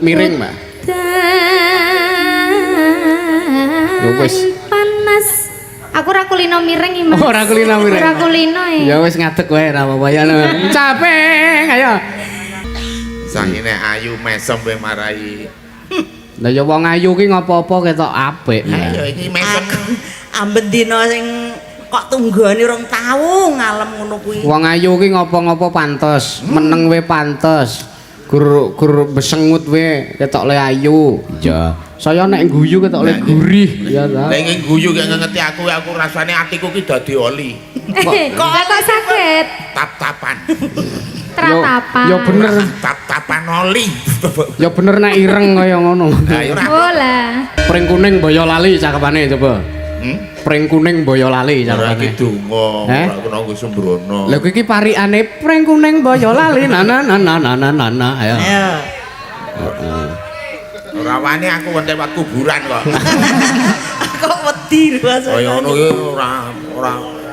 Miring, Mbak. Ya wis. Panas. Aku ora kulino miring iki, Mas. Oh, ora kulino miring. Ora kulino e. Ya wis ngadeg wae ora apa-apa ya. Capek, ayo. Sangine ayu mesem kowe marai. Lah ya wong ayu ki ngopo-opo ketok apik. Ayo iki mesem. Amben dina sing kok tunggone rong tau ngalem ngono kuwi. Wong ayu ki ngopo-ngopo pantes, meneng we pantes. Gur gur besengut we ketok le ayu. Iya. Saya nek guyu ketok le gurih, ya ta. Lah iki guyu gak ngerti aku, aku rasane atiku ki dadi oli. Kok kok sakit? Tap-tapan. Tratapan. Ya bener. Tap-tapan oli. Ya bener nek ireng kaya ngono. Lah ya ora. Oh lah. Pring kuning Boyolali cakepane coba. Hmm? Pring kuning Boyolali Ora iki cakepane. donga, Eh? ora kena nggo sembrono. Lha kuwi iki parikane pring kuning Boyolali na na na na na na na na ayo. Ayo. Ora wani aku wonten lewat kuburan kok. Kok wedi lho Mas. Kaya ngono ki ora ora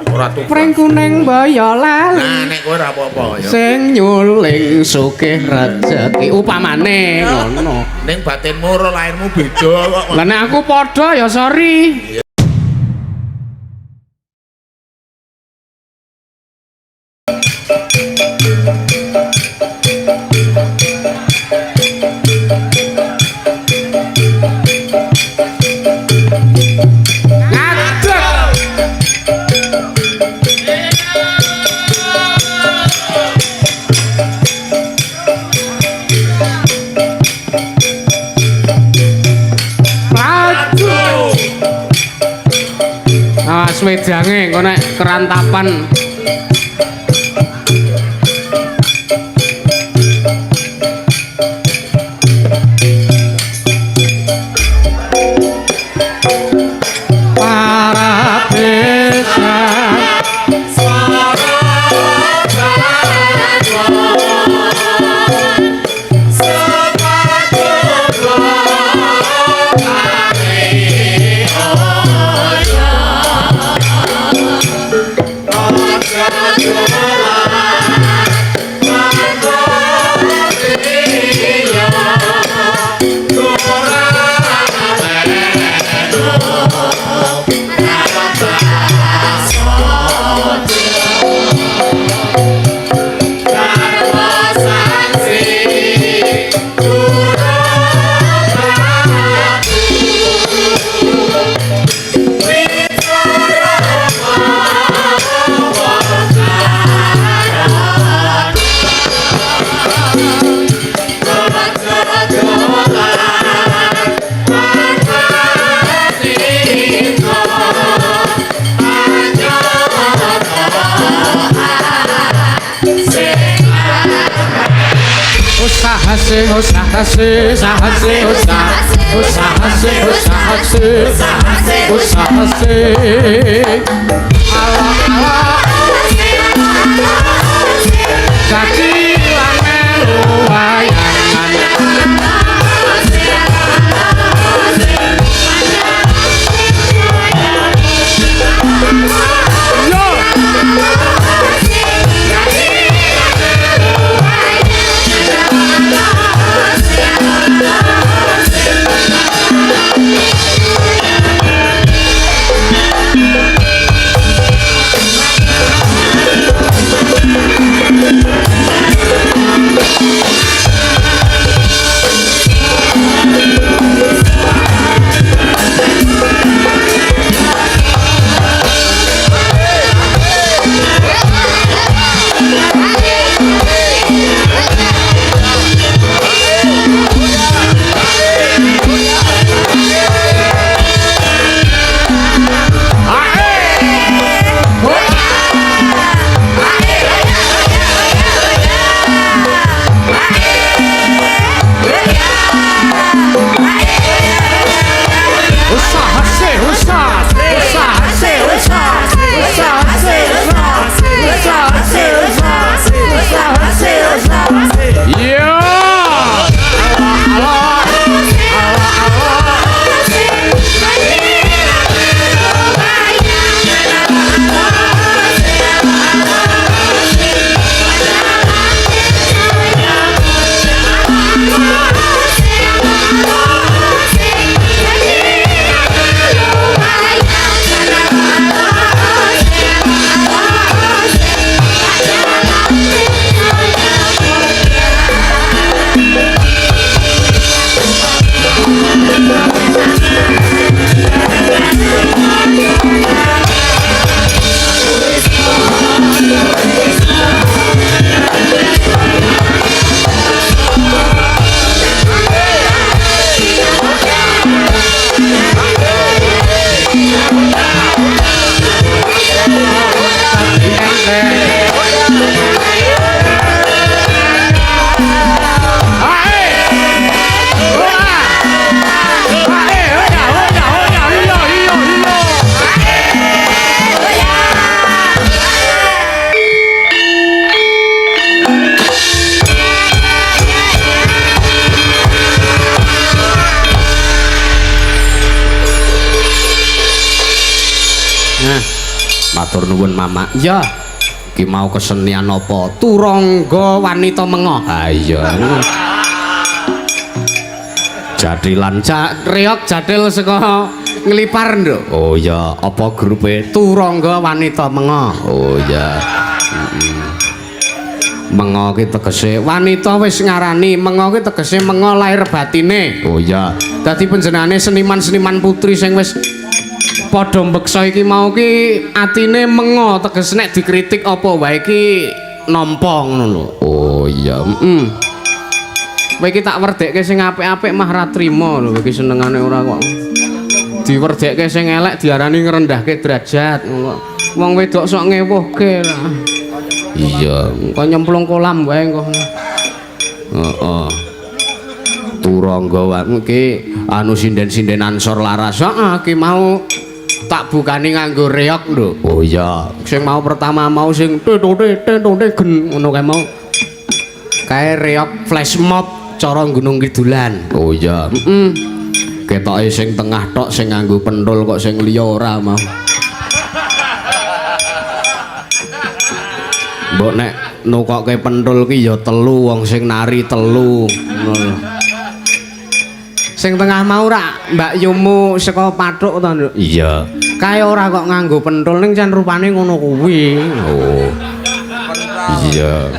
ora tugas. Pring kuning Boyolali. Nah nek kowe ora apa-apa ya. Sing nyuling sugih rejeki upamane ngono. Ning batinmu ora lahirmu beda kok. Lah nek aku padha ya sorry. Ngadeg. Maju. Awas wedange engko nek kerantapan. Para desa Usahase usahase usahase usahase usahase usahase usahase Allah Allah Jagilan melu wayangan. Yo. Matur nuwun Mama. Iya. Ki mau kesenian apa? Turangga wanita mengoh. Ha iya. Jadilan reok jadil saka Nglipar, Nduk. Oh iya, apa grupe? Turangga wanita mengoh. Oh iya. Mengo ki tegese wanita wis ngarani, mengo ki tegese mengo lahir batine. Oh iya. Dadi panjenengane seniman-seniman putri sing wis padha mbeksa iki mau ki atine mengo, tegese nek dikritik apa wae ki nampa ngono lho. Oh iya, heeh. Kowe iki tak werdekke sing apik-apik mah ra trima lho, iki senengane ora kok. Diwerdekke sing elek diarani ngrendahke derajat ngono. Wong wedok sok ngewuhke lah. Iya, engko nyemplung kolam wae engko. Heeh. Turangga wae iki anu sinden-sinden Ansor Laras. Heeh, iki mau tak bukani nganggo reok lho. Oh iya, sing mau pertama mau sing tete tete gen ngono kae mau. Kae reok flash mob cara Gunung Kidulan. Oh iya, heeh. Ketoke sing tengah tok sing nganggo penthul kok sing liya ora mau. Mbok nek nukokke penthul ki ya telu wong sing nari telu ngono lho. Sing tengah mau rak Mbak Yumu saka Pathuk to, Nduk? Iya. Kae ora kok nganggo penthul ning jan rupane ngono kuwi. Oh. Iya.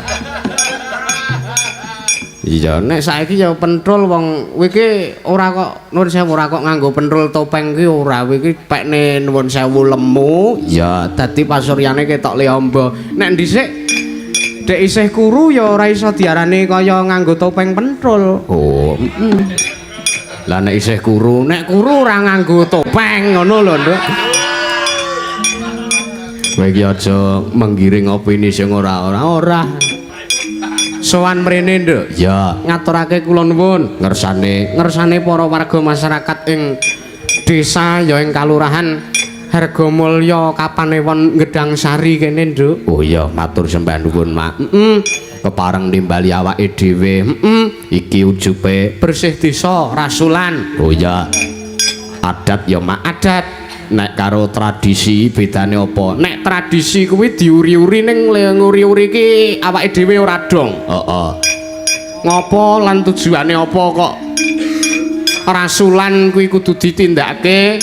Iya, nek saiki ya penthul wong kowe iki ora kok nuwun sewu ora kok nganggo penthul topeng ki ora, kowe iki pekne nuwun sewu lemu. Ya, dadi pasuryane ketok liamba. Nek dhisik dek isih kuru ya ora iso diarani kaya nganggo topeng penthul. Oh, heeh. Lah nek isih kuru, nek kuru ora nganggo topeng ngono lho, Nduk. Kowe iki aja menggiring opini sing ora-ora. Ora. Sowan mrene, Nduk. Ya, ngaturake kula nuwun ngersane ngersane para warga masyarakat ing desa ya ing kalurahan Hargomulyo Kapanewon Gedangsari kene, Nduk. Oh iya, matur sembah nuwun, Mak. Heeh. Kepareng nimbali awake dhewe. Heeh. Iki ujube bersih desa rasulan. Oh iya. Adat ya, Mak. Adat. Nek karo tradisi bedane apa? Nek tradisi kuwi diuri-uri ning nguri-uri iki awake dhewe ora dong. Heeh. Ngopo lan tujuane apa kok rasulan kuwi kudu ditindakake?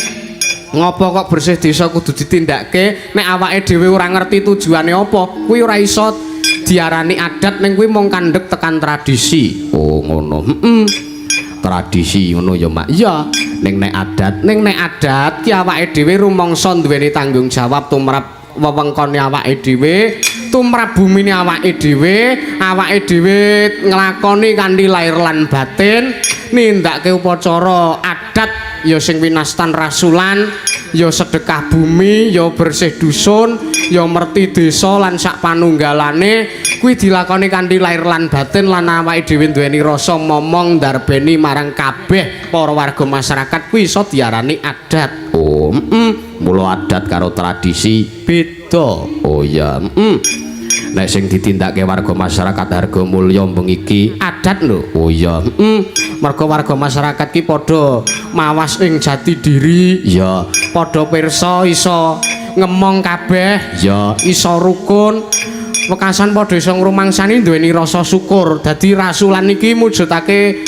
Ngopo kok bersih desa kudu ditindakake? Nek awake dhewe ora ngerti tujuane apa, kuwi ora iso diarani adat ning kuwi mung kandhek tekan tradisi. Oh ngono. Heeh. Tradisi ngono ya, Mak. Iya. Ning nek adat, ning nek adat ki awake dhewe rumangsa duweni tanggung jawab tumrap wewengkone awake dhewe, tumrap bumine awake dhewe, awake dhewe nglakoni kanthi lahir lan batin, nindakake upacara adat ya sing winastan rasulan, ya sedekah bumi, ya bersih dusun, ya merti desa lan sak panunggalane kuwi dilakoni kanthi lahir lan batin lan awake dhewe duweni rasa momong ndarbeni marang kabeh para warga masyarakat kuwi iso diarani adat. Oh, heeh. Mula adat karo tradisi beda. Oh iya, heeh. Nek sing ditindakake warga masyarakat Hargomulyo bengi iki adat lho. Oh iya, heeh. Mergo warga masyarakat ki padha mawas ing jati diri, ya. Padha pirsa iso ngemong kabeh, ya. Iso rukun. Wekasan padha iso ngrumangsani duweni rasa syukur. Dadi rasulan iki mujudake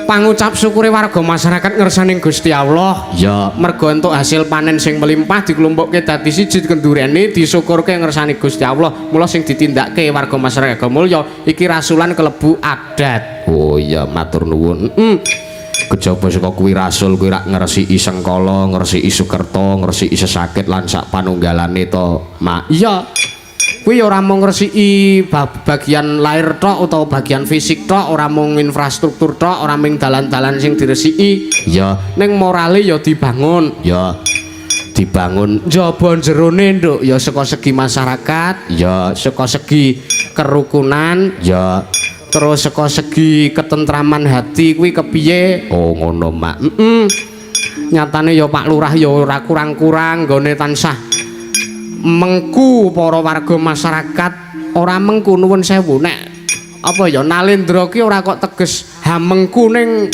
pangucap syukure warga masyarakat ngersani Gusti Allah. Ya, mergo entuk hasil panen sing melimpah diklumpukke dadi siji kendurene disyukurke ngersani Gusti Allah. Mula sing ditindakke warga masyarakat Hargomulyo iki rasulan kelebu adat. Oh iya, matur nuwun. Heeh. Kejaba saka kuwi rasul kuwi rak ngresiki sengkala, ngresiki sukerta, ngresiki sesakit lan sak panunggalane to, Mak. Iya. Kuwi ora mung ngresiki bagian lahir tok utawa bagian fisik tok, ora mung infrastruktur tok, ora mung dalan-dalan sing diresiki. Ya, ning morale ya dibangun. Ya, dibangun njaba jerone, Nduk, ya saka segi masyarakat, ya saka segi kerukunan, ya terus saka segi ketentraman hati kuwi kepiye? Oh ngono, Mak. Heeh. Nyatane ya Pak Lurah ya ora kurang-kurang nggone tansah mengku para warga masyarakat, ora mengku nuwun sewu nek apa ya nalendra ki ora kok teges hamengku ning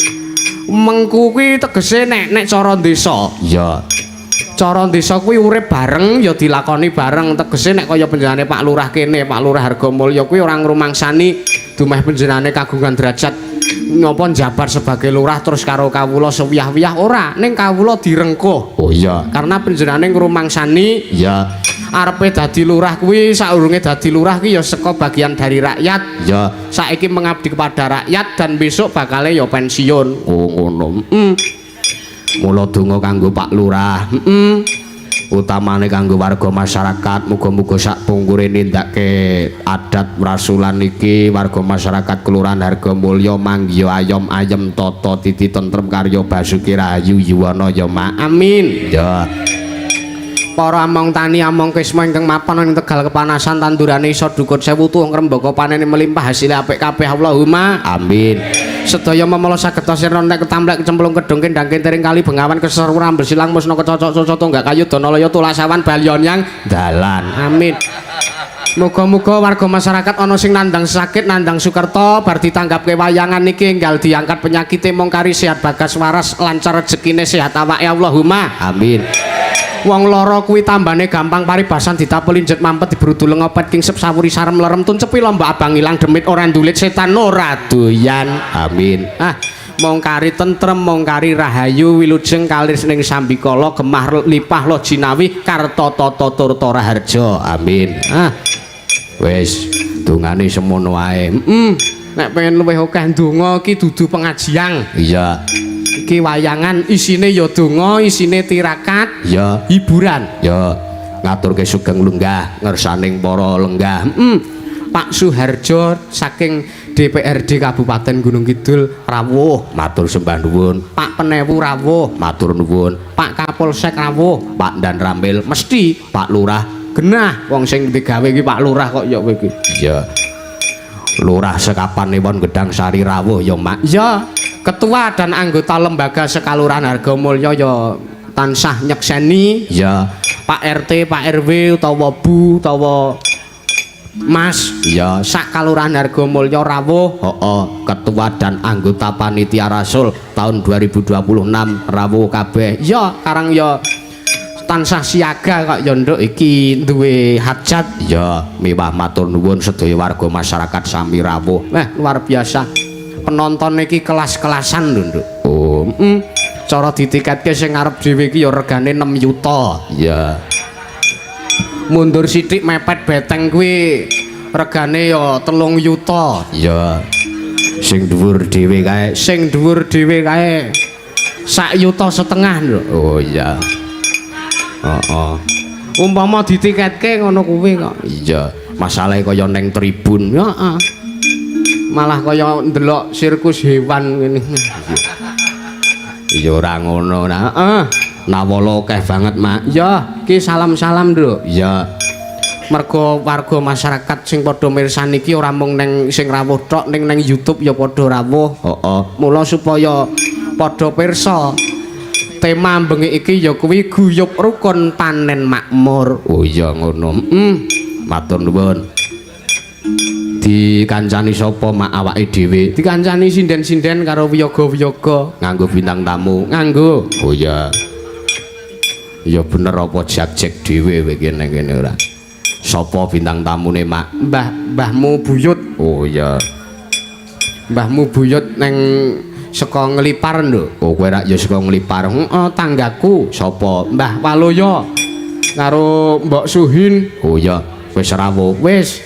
mengku kuwi tegese nek nek cara desa. Ya. Cara desa kuwi urip bareng ya dilakoni bareng. Tegese nek kaya panjenengane Pak Lurah kene, Pak Lurah Hargomulyo kuwi ora ngrumangsani dumeh panjenengane kagungan derajat ngapa njabat sebagai lurah terus karo kawula sewiyah-wiyah ora, ning kawula direngkuh. Oh iya. Karena panjenengane ngrumangsani Iya. arepe dadi lurah kuwi saurunge dadi lurah kuwi ya saka bagian dari rakyat. Iya. Saiki mengabdi kepada rakyat dan besok bakale ya pensiun. Oh ngono. Mula donga kanggo Pak Lurah. Utamane kanggo warga masyarakat, muga-muga sak pungkure nindakake adat rasulan iki warga masyarakat Kelurahan Hargomulyo manggiya ayom ayem tata titi tentrem karya basuki rahayu yuwana ya mak. Amin. Ya. Para among tani among kisma ingkang mapan ing Tegal kepanasan tandurane iso dukut sewu tuwung ngrembaka panene melimpah hasile apik kabeh Allahumma Amin. Sedaya memala saged sirna nek ketamplek kecemplung kedung kendang kentering kali bengawan keser rambel silang musna kecocok cocok tunggak kayu danalaya tulasawan balyon yang Dalan. Amin. Muga-muga warga masyarakat ana sing nandang sakit nandang sukerta bar ditanggapke wayangan niki enggal diangkat penyakite mung kari sehat bagas waras lancar rezekine sehat awake Allahumma Amin. Wong lara kuwi tambane gampang paribasan ditapeli njet mampet dibrudul ngopet kingsep sawuri sarem lerem tuncepi lombok abang ilang demit ora ndulit setan ora doyan. Amin. Ah, mong kari tentrem mong kari rahayu wilujeng kalir ning sambikala gemah lipah lo jinawi karta tata turta raharja. Amin. Ah, Wis dongane semono ae. Nek pengen luwih akeh ndonga iki dudu pengajian. Iya. Iki wayangan isine ya donga, isine tirakat, Iya. hiburan. Ya ngaturke sugeng lenggah ngersaning para lenggah. Pak Suharjo saking DPRD Kabupaten Gunung Kidul rawuh, Matur sembah nuwun. Pak Penewu rawuh, Matur nuwun. Pak Kapolsek rawuh, Pak Dan Ramil, mesti Pak Lurah. Genah wong sing digawe iki Pak Lurah kok ya kowe iki. Iya. Lurah sekapanewon Gedang Sari rawuh ya, Mak. Ya, ketua dan anggota lembaga sekalurahan Hargomulyo ya tansah nyekseni. Iya. Pak RT, Pak RW utawa Bu utawa Mas. Iya. Sak kalurahan Hargomulyo rawuh. Heeh, ketua dan anggota panitia Rasul tahun 2026 rawuh kabeh. Ya, karang ya tansah siaga kok ya nduk iki duwe hajat. Ya, miwah matur nuwun sedaya warga masyarakat sami rawuh. Wah, luar biasa. Penonton iki kelas-kelasan lho, Nduk. Oh, Cara ditiketke sing ngarep dhewe iki ya regane 6 yuta. iya. Mundur sithik mepet beteng kuwi regane ya 3 yuta. Iya. Sing dhuwur dhewe kae. Sing dhuwur dhewe kae 1,5 yuta, Nduk. Oh iya. Heeh. Umpama ditiketke ngono kuwi kok. Iya, masalahe kaya neng tribun. Heeh. Malah kaya ndelok sirkus hewan ngene. Iya ora ngono nah. Heeh. Nawala akeh banget, Mak. Ya, iki salam-salam, Nduk. Iya. Mergo warga masyarakat sing padha mirsani iki ora mung neng sing rawuh tok, ning neng YouTube ya padha rawuh. Heeh. Mula supaya padha pirsa tema bengi iki ya kuwi guyub rukun panen makmur. Oh iya ngono. Matur nuwun. Dikancani sapa mak awake dhewe? Dikancani sinden-sinden karo wiyaga-wiyaga Nganggo bintang tamu. nganggo. Oh iya. Ya bener apa jak-jak dhewe kowe iki nang kene ora. Sapa bintang tamune, Mak? Mbah mbahmu buyut. Oh iya. Mbahmu buyut neng saka Nglipar, Nduk. Oh kowe rak ya saka Nglipar. Heeh, tanggaku. Sapa? Mbah Waloyo karo Mbok Suhin. Oh iya, wis rawuh. Wis.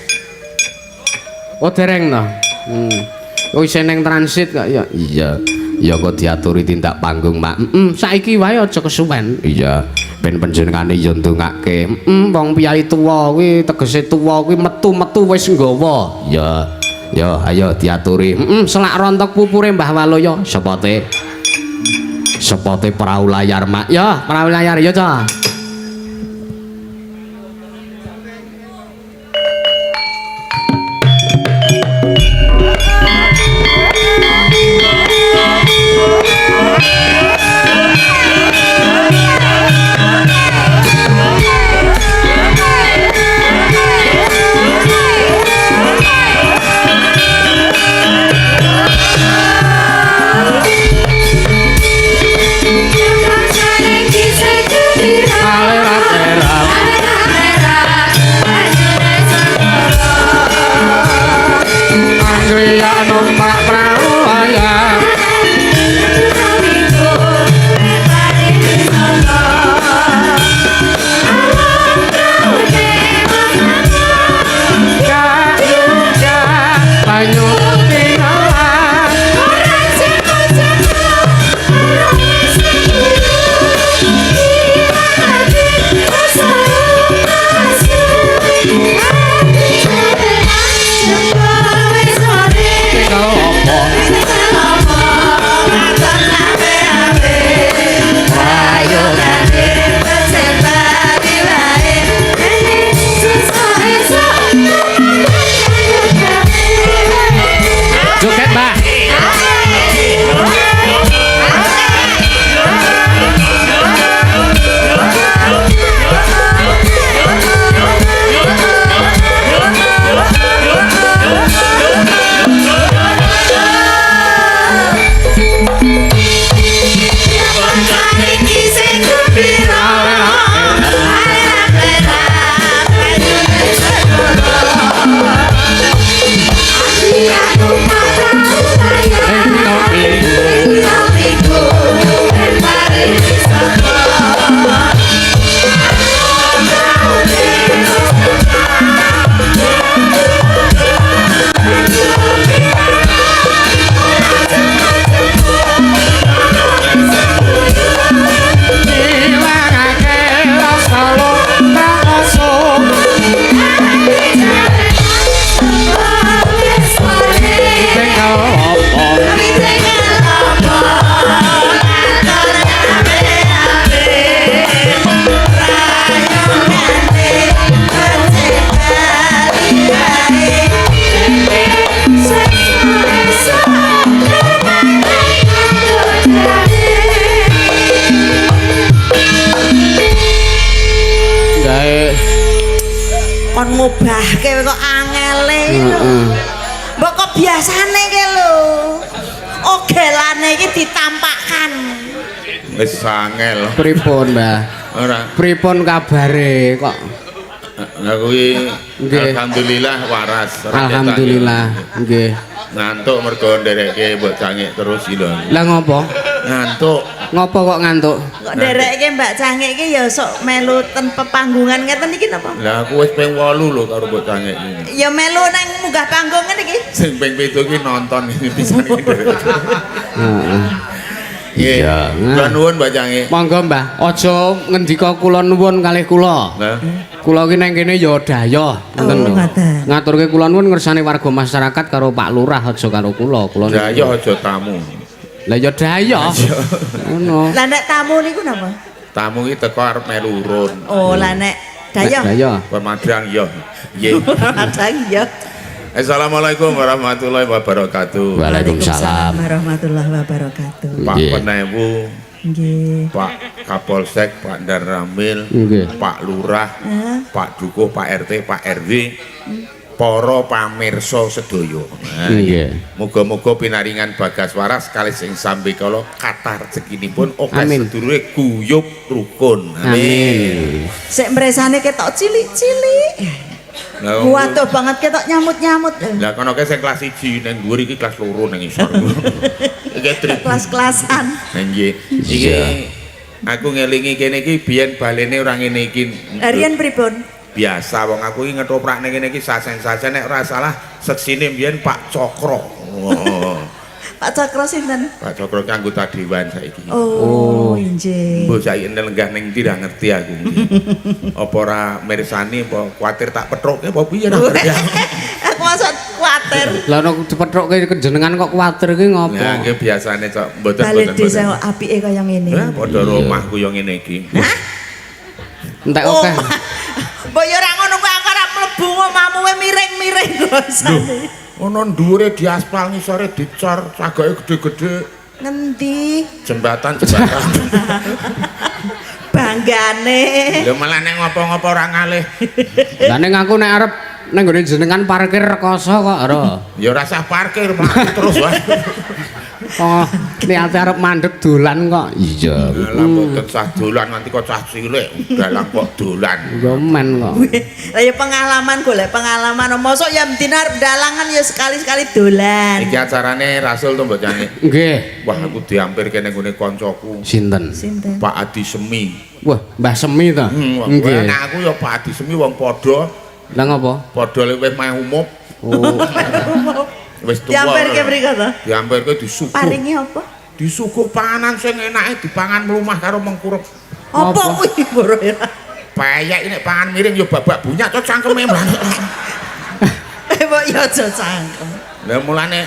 Oh dereng to. Wis neng transit kok ya. Iya. Ya kok diaturi tindak panggung, Mak. Saiki wae aja kesuwen. Iya, ben panjenengane ya ndongake. Wong piyai tuwa kuwi tegese tuwa kuwi metu-metu wis nggawa. Ya. Ya, ayo diaturi. Selak rontok pupure Mbah Waloyo. Sepote. Sepote perahu layar, Mak. Ya, perahu layar ya, ta. Biasane ki lho. Ogelane iki ditampakkan. Wis angel. Pripun, Mbah? Ora. Pripun kabare kok? Lah kuwi Nggih. alhamdulillah waras. Ora Alhamdulillah, nggih. Ngantuk mergo nderekke mbok cangik terus iki lho. Lah ngopo? Ngantuk. Ngopo kok ngantuk? Kok nderekke Mbak Cangik iki ya sok melu ten pepanggungan ngeten iki napa? Lah aku wis ping 8 lho karo mbok cangik iki. Ya melu nang munggah panggung ngene iki. Sing ping 7 iki nonton iki pisan iki nderek. Heeh. Nggih. Iya. Kula nuwun Mbak Cangik. Monggo, Mbah. Aja ngendika kula nuwun kalih kula. Lah, Kula ki nang kene ya dayoh, ngoten Oh, lho. ngoten. Ngaturke kula nuwun ngersane warga masyarakat karo Pak Lurah aja karo kula. Kula niku- dayoh aja tamu. Lah ya dayoh. Ngono. Lah nek tamu niku napa? Tamu iki teko arep melu urun. Oh, lah nek dayoh. Dayoh. Pemadang yo. Nggih. Padang ya. Assalamualaikum warahmatullahi wabarakatuh. Waalaikumsalam. warahmatullahi wabarakatuh. Pak Nggih. Penewu, Nggih. Pak Kapolsek, Pak Danramil, Nggih. Pak Lurah, Hah? Pak Dukuh, Pak RT, Pak RW, para pamirsa sedaya. Nah, Nggih. Muga-muga pinaringan bagas waras kalih sing sambekala kathah rezekinipun akeh Amin. sedulure guyub rukun. Amin. Sik mresane ketok cilik-cilik. Lah Waduh banget ketok nyamut-nyamut. Lah kono kae sing kelas 1 ning dhuwur iki kelas 2 ning isor. Iki trip. Kelas-kelasan. Nggih. Iki aku ngelingi kene iki biyen balene ora ngene iki. Harian pripun? Biasa wong aku iki ngetoprak ning kene iki sasen-sasen nek ora salah seksine biyen Pak Cokro. Oh. Pak Cokro sinten? Pak Cokro ki anggota dewan saiki. Oh, injih. Mbok saiki lenggah ning ndi ra ngerti aku. Apa ora mirsani apa kuwatir tak petruke apa piye ra ngerti aku. Aku masuk kuwatir. Lah nek dipetrukke jenengan kok kuwatir ki ngopo? Ya nggih biasane cok mboten Bale mboten. desa mboten. kok apike kaya ngene. Lah padha rumahku yo ngene iki. Entek akeh. Mbok ya ora ngono kuwi aku ora mlebu omahmu we miring-miring gosane. Ono dhuwure diaspal ngisore dicor cagake gede-gede Ngendi jembatan-jembatan. banggane. Lha malah nek ngopo-ngopo ora ngalih. Lah ning aku nek arep ning nggone jenengan parkir rekoso kok ora. Ya ora usah parkir mlaku terus wae. Oh, niate arep mandek dolan kok. Iya. Lah mboten sah dolan nganti kok cah cilik dalang kok dolan. Ya men kok. Lah ya pengalaman golek pengalaman. Mosok ya mdina arep dalangan ya sekali-sekali dolan. Iki acarane Rasul to Mbok Cangik. Nggih. Wah aku diampir kene nggone koncoku Sinten? Sinten? Pak Adi Semi. Wah, Mbah Semi ta? Nggih. Nah aku ya Pak Adi Semi wong padha, Lah ngopo? padha luwih meh umup, Oh, wis tuwa. Diampirke mriko to. Diampirke disuguh. Paringi apa? Disuguh panganan sing enake dipangan mlumah karo mengkurep. Apa Apa? kuwi boro ya? Payek nek pangan miring ya babak bunyak to cangkeme mlaku. Eh mbok ya aja cangkem. Lah mulane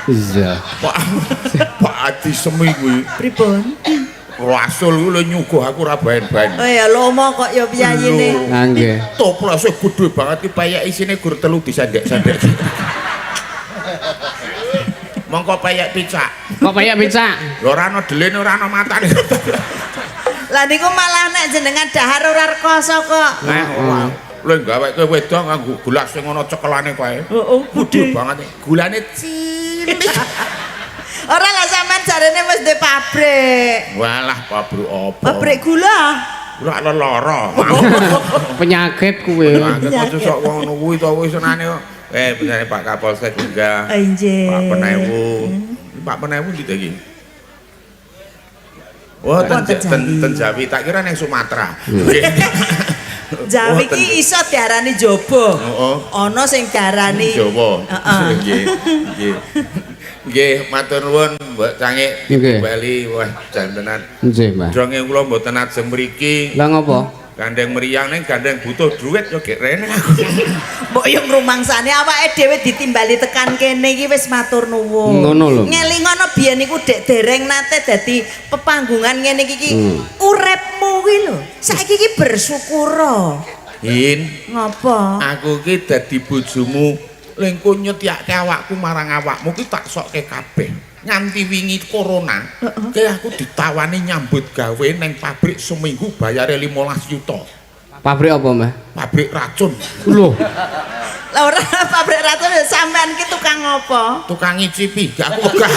iya. Pak Pak Adi Semi kuwi Pripun? Rasul kuwi lho nyuguh aku ora baen-baen. Oh ya lomo kok ya piyayine. Lah nggih. Toplose gedhe banget ki payek isine gur telu disendek-sendek. Mongko payek picak. Kok payek picak? Lho ora ana delene ora ana matane. Lah niku malah nek jenengan dahar ora rekoso kok. Nah, ora. Lho gaweke wedok nganggo gelas sing ana cekelane kae. Heeh, Gedhe banget. Gulane cilik. Ora lah sampean jarene wis duwe pabrik. Walah pabrik apa? Pabrik gula. Ora lelara. Penyakit kuwi. Banget aja sok wong ngono kuwi to kuwi senane kok. Benane Pak Kapolsek enggak. Oh, injih. Pak Penewu. Pak Penewu ndi to iki? Oh, ten, Wonten ten, Jawi. ten Jawi, tak kira nang Sumatera. Jawi Wonten. ki iso diarani jaba. Heeh. Ana sing diarani Jawa. Heeh. Nggih. Nggih. Nggih, matur nuwun Mbok Cangik Nggih. Bali wah jantenan. Nggih, Mbah. Dronge kula mboten ajeng mriki. Lah ngopo? Gandeng mriyang ning gandeng butuh duit yo gek rene aku. Mbok yo ngrumangsane awake dhewe ditimbali tekan kene iki wis matur nuwun. Ngono lho. Ngelingono biyen iku dek dereng nate dadi pepanggungan ngene iki iki uripmu kuwi lho. Saiki iki bersyukur. Hin, Ngopo? aku ki dadi bojomu lengko nyetiake awakku marang awakmu ki tak sokke kabeh. Nganti wingi corona, ki aku ditawani nyambut gawe neng pabrik seminggu bayare 15 juta. Pabrik apa, Mbah? Pabrik racun. Loh, Lah ora pabrik racun ya sampean ki tukang apa? Tukang ngicipi, gak aku wegah.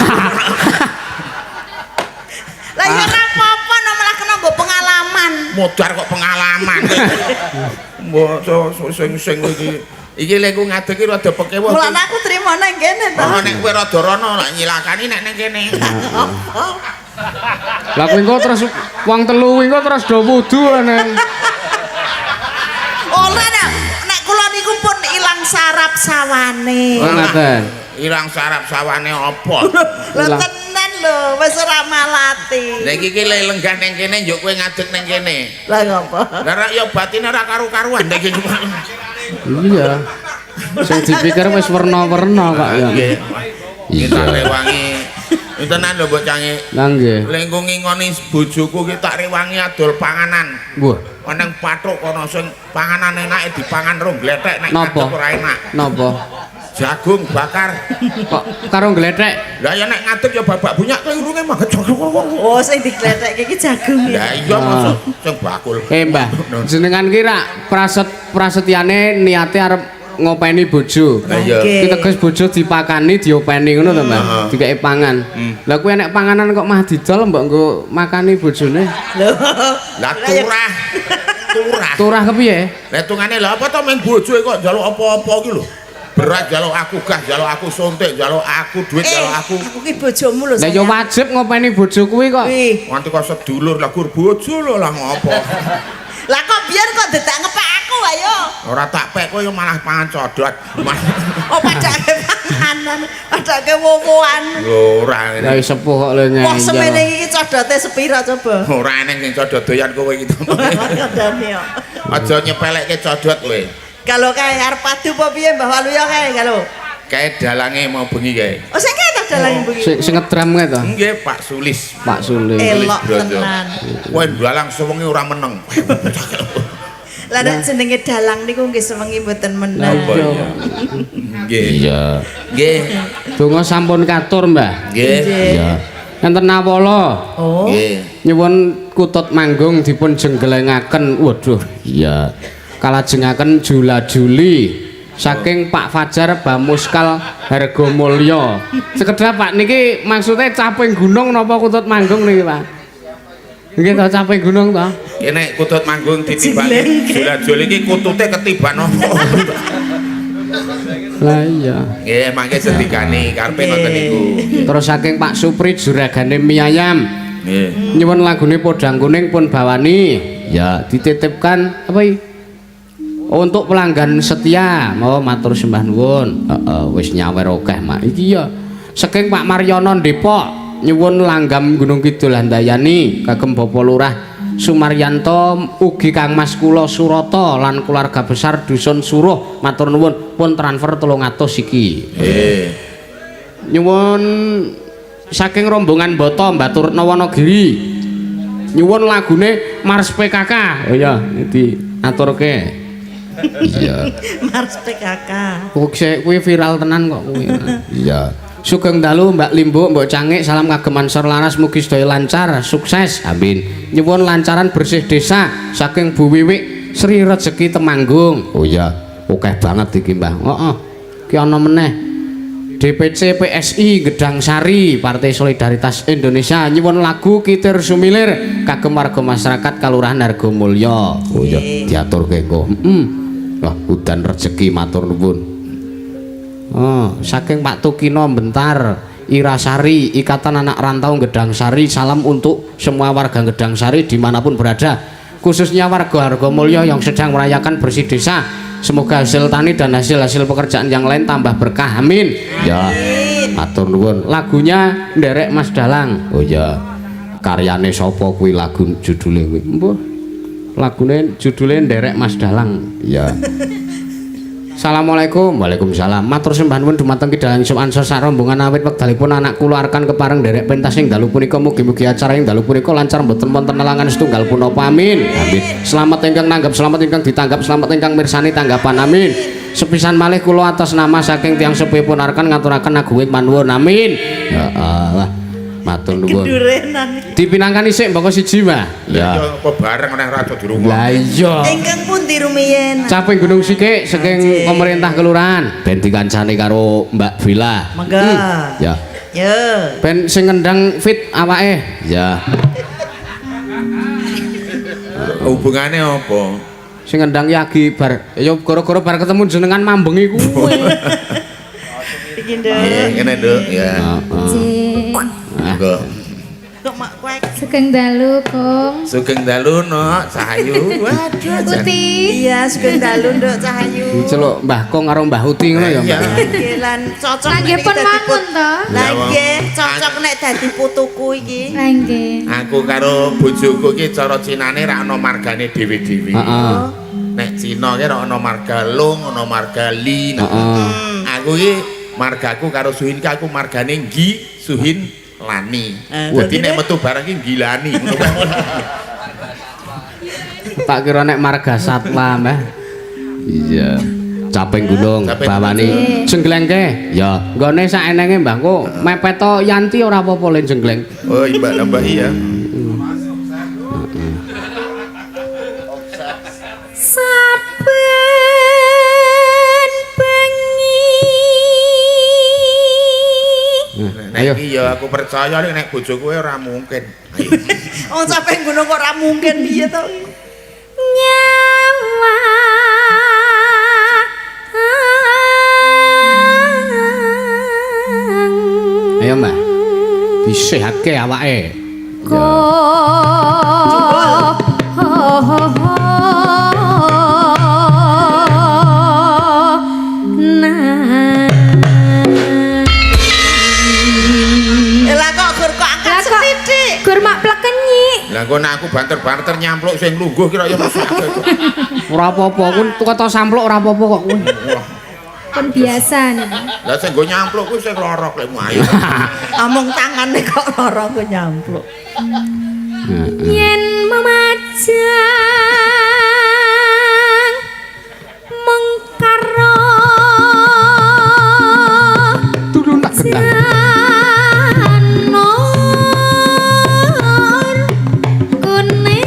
Lah ya ora apa-apa no malah kena nggo pengalaman. Modar kok pengalaman. Mbok sing-sing iki. Iki lek ku ngadeg iki rada pekewuh. Mulane aku trimo nang kene to. Oh, nek kowe rada rono lak nyilakani nek ning kene. Lah kuwi engko terus wong telu kuwi engko terus do wudu ane. Ora nek kula niku pun ilang sarap sawane. Oh ngaten. Ilang sarap sawane apa? Lho tenan lho, wis ora malati. Lah iki ki le lenggah ning kene njuk kowe ngadeg ning kene. Lah ngopo? Lah rak ya batine ora karu-karuan nek iki. Iya. Sing dipikir wis werna-werna kok ya. Nggih. Kita rewangi. Tenan lho mbok cange. Lah nggih. Lengku ngingoni bojoku ki tak rewangi adol panganan. Wah, Nang pathuk kono sing panganan enake dipangan rong glethek nek Napa? ngadeg ora enak. Napa? Jagung bakar. Kok karo glethek? Lah ya nek ngadeg ya babak bunyak to irunge mah. Oh, sing diglethekke iki jagung Lah ya. iya mosok sing bakul. Eh, Mbah, jenengan ki rak prasetyane niate arep ngopeni bojo. Lah iya. Oke. Ki teges bojo dipakani, diopeni ngono to, Mbah. Dikeki pangan. Lah kuwi enek panganan kok mah didol mbok nggo makani bojone. Lho. Lah turah. Turah. Turah kepiye? Lah hitungane lha apa to meng bojo kok njaluk apa-apa ki lho. Berat njaluk aku gas, njaluk aku suntik, njaluk aku duit, Eh, njaluk aku. aku ki bojomu lho. Lah ya wajib ngopeni bojo kuwi kok. Wih. Nganti kok sedulur lah gur bojo lho lah ngopo. Lah kok biyen kok dadak ngepek aku ayo. Ora tak pek kowe ya malah pangan codot. Oh padake panganan, padake wowoan. Lho ora Lah ngene. sepuh kok lho Wah ngeyel. semene iki codote sepira coba? Ora eneng sing codot doyan kowe iki. Kandhane kok. Aja nyepelekke codot kowe. Kalau kae arep padu apa piye Mbah Waluyo kae kalau. Kae dalange mau bengi kae. Oh sing kae ta dalang bengi. Sing sing ngedram kae to. Nggih Pak Sulis. Pak Sulis. Elok Brojo. tenan. Kowe dalang sewengi ora meneng. Lah nek jenenge dalang niku nggih sewengi mboten Lah meneng. iya. Nggih. Iya. Nggih. Donga sampun katur, Mbah. Nggih. Iya. Enten nawala. Oh. Nggih. Nyuwun kutut manggung dipun jenggelengaken. Waduh. Iya. Kalajengaken Jula-Juli saking Pak Fajar Bamuskal Hargomulyo. Sekedap Pak niki maksudnya caping gunung napa kutut manggung niki Pak? Nggih to caping gunung to? Kene kutut manggung ditibani. Jula-juli iki kutute ketiban apa? Lah iya. Nggih, mangke sendikane karepe ngoten niku. Terus saking Pak Supri juragane mie ayam. Nggih. Nyuwun lagune Podang Kuning pun bawani. Ya. Dititipkan apa iki? Untuk pelanggan setia, mau matur sembah nuwun. Heeh, wis nyawer akeh, Mak. Iki ya saking Pak Maryono Depok nyuwun langgam Gunung Kidul Handayani kagem Bapak Lurah Sumaryanto ugi Kang Mas kula Surata lan keluarga besar Dusun Suruh matur nuwun pun transfer 300 iki. Nggih. Nyuwun saking rombongan Boto Baturno Wonogiri. Nyuwun lagune Mars PKK. Oh iya, diaturke. Iya. Mars PKK. Kuwi viral tenan kok kuwi. Iya. Sugeng dalu Mbak Limbuk, Mbok Cangik, salam kagem Ansor Laras mugi sedaya lancar, sukses. Amin. Nyuwun lancaran bersih desa saking Bu Wiwik Sri Rezeki Temanggung. Oh iya, akeh banget iki, Mbah. Heeh. Ki ana meneh. DPC PSI Gedang Sari Partai Solidaritas Indonesia nyuwun lagu Kitir Sumilir kagem warga masyarakat Kalurahan Hargomulyo. Oh iya, diaturke engko. Heeh. Wah, udan rejeki matur nuwun. Oh, saking Pak Tukino Bentar Irasari Ikatan Anak Rantau Gedang Sari, salam untuk semua warga Gedang Sari dimanapun berada, khususnya warga Hargomulyo yang sedang merayakan bersih desa. Semoga hasil tani dan hasil-hasil pekerjaan yang lain tambah berkah, amin. Ya. Matur nuwun. Lagunya nderek Mas Dalang. Oh iya. Karyane sapa kuwi lagu judule kuwi? Mbuh. Lagune judule nderek Mas Dalang. Iya. Assalamualaikum. Waalaikumsalam. Matur sembah nuwun dumateng Ki Dalang Yusuf Ansor sak rombongan awit wekdalipun anak kula arkan kepareng nderek pentas ing dalu punika, mugi-mugi acara ing dalu punika lancar mboten wonten nelangan setunggal punapa, amin. Amin. Selamat ingkang nanggap, selamat ingkang ditanggap, selamat ingkang mirsani tanggapan, amin. Sepisan malih kula atas nama saking tiyang sepuhipun arkan ngaturaken agunging panuwun, amin. Ya Allah. Matur nuwun. Kendurenan. Dipinangkani sik mboko siji, Mbah. Ya apa bareng nek ora dirungok. Lah iya. Ingkang pundi rumiyin? Caping Gunung Sikik saking pemerintah kelurahan. Ben dikancani karo Mbak Vila. Monggo. Ya. Yo. Ben sing ngendang fit awake. Ya. Hubungane apa? Sing ngendang yagi bar ya gara-gara bar ketemu jenengan mambengi kuwi. Iki, Nduk. Nggih, ngene, Nduk, ya. Nggih. Monggo. Kok mak kuek. Sugeng dalu, Kong. Sugeng dalu, Nok, Cahayu. Waduh, jan. Uti. Iya, sugeng dalu, Nduk Cahayu. Diceluk Mbah Kong karo Mbah Uti ngono ya, Mbak. Iya. Nggih lan cocok Lah nek nggih iki pun dadi wangun to. Lah nggih, cocok nek dadi putuku iki. Lah nggih. Aku karo bojoku iki cara cinane ra ana margane dhewe-dhewe. Heeh. Nek Cina ki ra ana marga Long, ana marga Li. Nah, Heeh. Aku iki margaku karo Suhin ki aku margane Nggi, Suhin Lani. Dadi nek metu bareng ki Nggilani ngono kuwi. Tak kira nek marga satwa, Mbah. Iya. Caping Gunung Caping bawani jengglengke. Ya. Nggone saenenge Mbah kok mepet to Yanti ora apa-apa le jengleng. Oh, Mbak Mbak iya. Saben bengi. Nek Ayo. iki ya aku percaya nek bojoku ora mungkin. Ayo. Wong sampe gunung kok ora mungkin piye to? Nyawa. Ayo, Mbah. Disehake awake. Lah kok gur kok angkat Lah kok sethithik. gur mak plekenyik. Lah kok nek aku banter-banter nyampluk sing lungguh kira ya mesake. Ora apa-apa, kuwi tuku sampluk ora apa-apa kok kuwi. Pun biasa niku. Lah sing nggo nyampluk kuwi sing lorok lek ayo. Amung tangane kok lara ku nyampluk. Yen memajang mung karo Tulung tak gendang. janur kuning.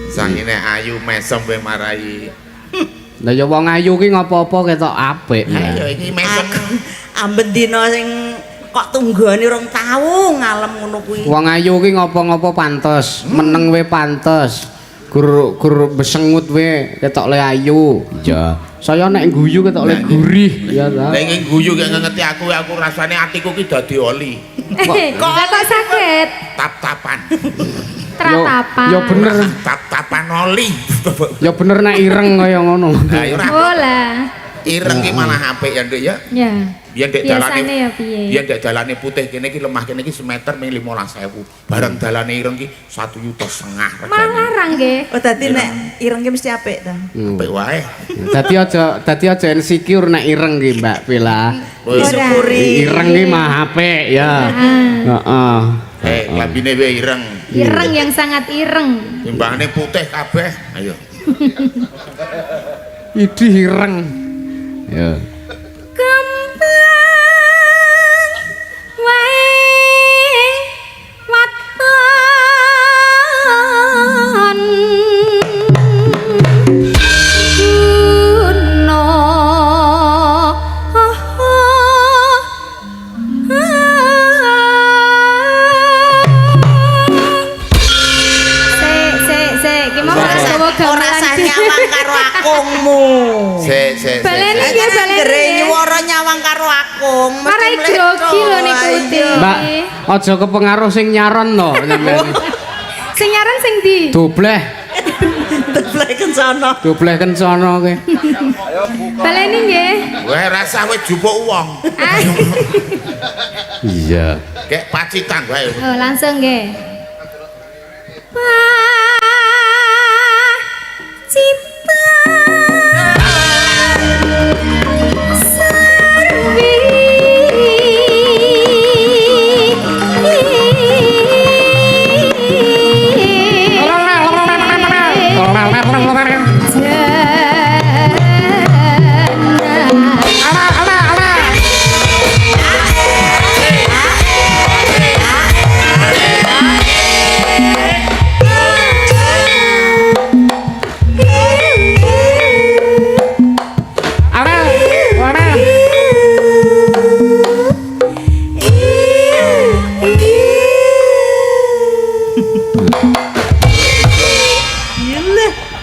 Sangine ayu mesem kowe marai. Lah ya wong ayu ki ngopo-opo ketok apik. Ayo iki mesem. Amben dina sing kok tunggone rong tau ngalem ngono kuwi. Wong ayu ki ngopo-ngopo pantes, meneng we pantes. Gur gur besengut we ketok le ayu. Iya. Saya nek guyu ketok le gurih ya ta. Lah iki guyu gak ngerti aku, aku rasane atiku ki dadi oli. Kok kok sakit? Tap-tapan. Tratapan. Ya bener, Tap-tapan oli. ya bener nek ireng kaya ngono. Lah ya ora Oh lah. ireng ki malah apik ya, Nduk ya. Ya. Biyen dek dalane Biasane ya piye? Biyen dek dalane putih kene iki lemah kene iki semeter ming 15.000. Bareng dalane ireng ki 1,5 juta regane. Malah larang nggih. Oh dadi nek ireng ki mesti apik ta. Apik wae. Dadi aja insecure nek ireng ki Mbak Vila. Disyukuri. Ireng ki mah apik ya. Heeh. Eh, klambine wae ireng. Ireng yang sangat ireng. Timbangane putih kabeh. Ayo. Idih ireng. Ya. Kembang wae waton guna. Sik sik sik ki mau Ora gawa ora gamelan sah nyawang karo akungmu. Sik sik sik. Baleni sik. nggih, baleni Anggere nggih. nyuwara nyawang karo akung mesti Marai grogi lho niku Uti. Mbak, aja kepengaruh sing nyaron to sampean. Sing nyaran sing ndi? Dobleh, Dobleh kencana. dobleh kencana kowe. Baleni nggih. Weh rasah kowe jupuk wong. Ah. Iya. Kek pacitan wae. Oh, langsung nggih. Pacitan sarwi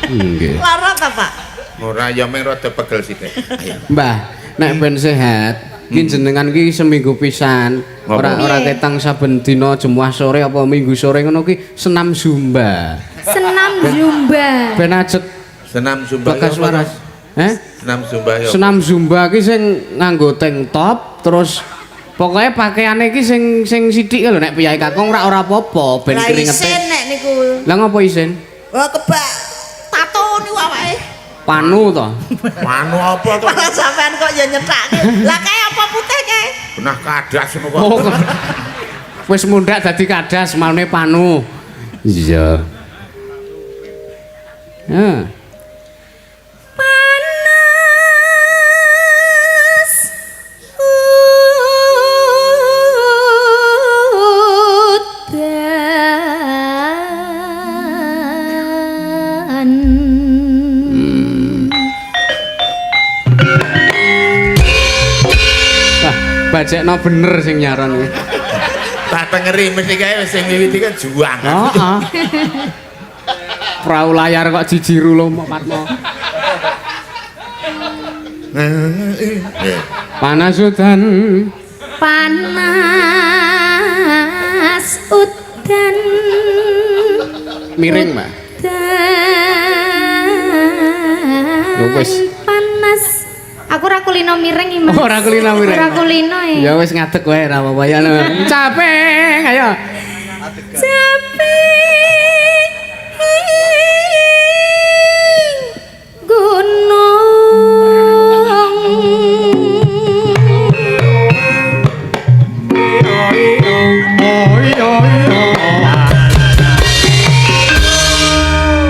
Nggih. Lara ta, Pak? Ora ya meng rada pegel sithik. Ayo. Mbah, nek ben sehat, ki jenengan ki seminggu pisan, ora ora ketang saben dina Jumat sore apa Minggu sore ngono ki senam zumba. Senam zumba. Ben ajeg Senam zumba. bagas ya apa, waras. Heh? Senam zumba ya. Senam zumba ki sing nganggo tank top terus pokoknya pakaiane ki sing sing sithik lho nek piyai kakung ora ora apa-apa ben Lah keringete. isin nek niku. Lah ngopo isin? Wah kebak tato niku awake. Panu to. Panu apa to? Malah sampean kok ya nyethake. Lah kae apa putih kae? Benah kadas ngono kok. Oh. Wis mundhak dadi kadas maune panu. Iya. Ya. Panas udan. Wah, bajekno bener sing nyaron iki. Tak tengeri mesti kae sing wiwiti kan juang. Heeh. Prau layar kok jijiru lho Patmo. Panas udan. Panas udan. Miring, Mbak. Ya wis. Panas. Aku ora kulino miring iki, Mas. Oh, ora kulino miring. Ora kulino e. Ya wis ngadeg wae ora apa-apa ya. Capek, ayo. Capek gunung.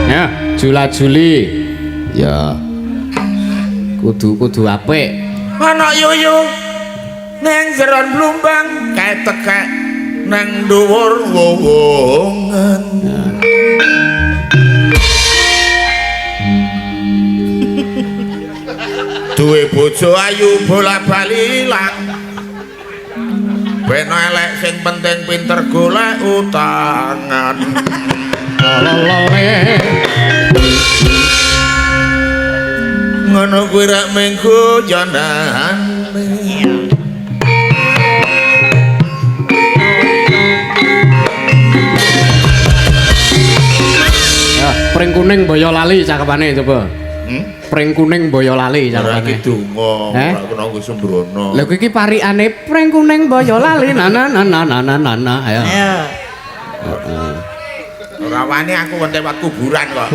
Ya, jula-juli. Ya. Kudu kudu apik. Ana yuyu neng jeron blumbang kae tekek neng dhuwur wowongan. Duwe bojo ayu bola-bali ilang. Ben elek sing penting pinter golek utangan. Lolole. Ngono kuwi rak mengko jonane. Ya, pring kuning Boyolali cakepane coba. Hmm? Pring kuning Boyolali Ora cakepane. iki donga, Eh? ora kena nggo sembrono. Lha kuwi iki parikane pring kuning Boyolali na na na na na na na na. Ayo. Ayo. Ora wani aku lewat kuburan kok.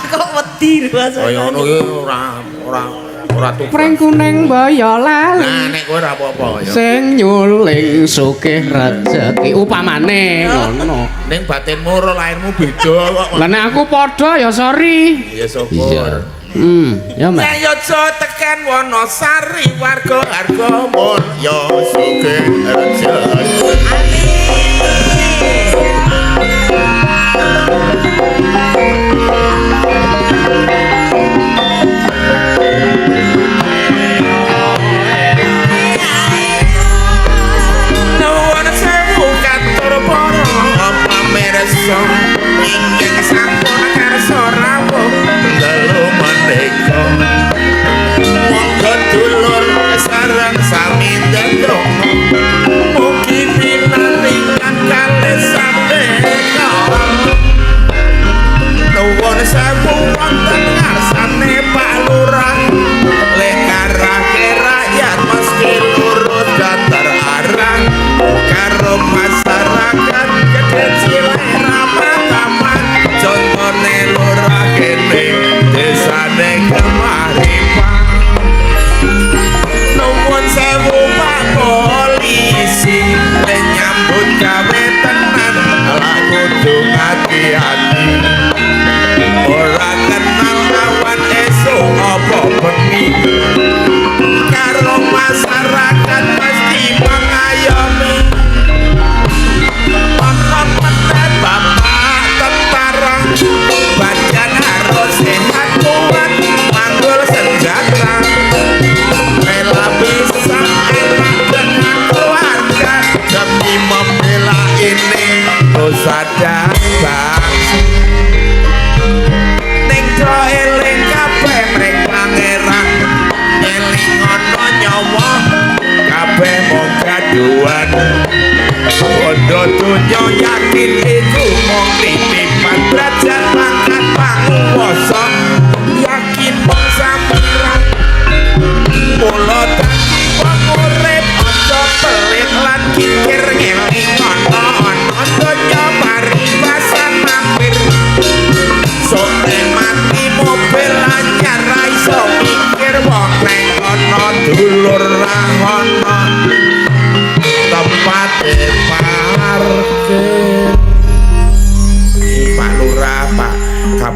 Kok wedi lho Mas. Kaya ngono ki ora ora ora tuku. Pring kuning Boyolali. Nah nek kowe ora apa-apa ya. Sing nyuling sugih rejeki upamane ngono. Ning batinmu ora lahirmu beda kok. Lah nek aku padha ya sorry. Ya syukur. Ya Mbak. Yayaja tekan Wonosari warga harga mulya sugih rejeki. Nuwun sewu katur para pamirsa ingkang sampun karsa rawuh dalu menika. Monggo dulur sareng sami ndedonga mugi pinanganten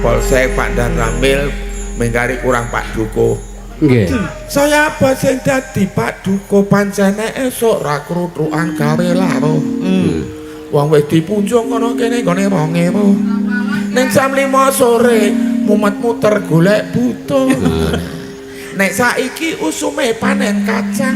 Kapolsek, Pak Dan Ramil, mengkari kurang Pak Duko. Nggih. Saya apa sing dadi Pak Duko pancene esuk ra kruthukan gawe laro. Wong wis dipunjung kono kene gone 2000. Ning jam 5 sore mumet muter golek butuh. Nek saiki usume panen kacang.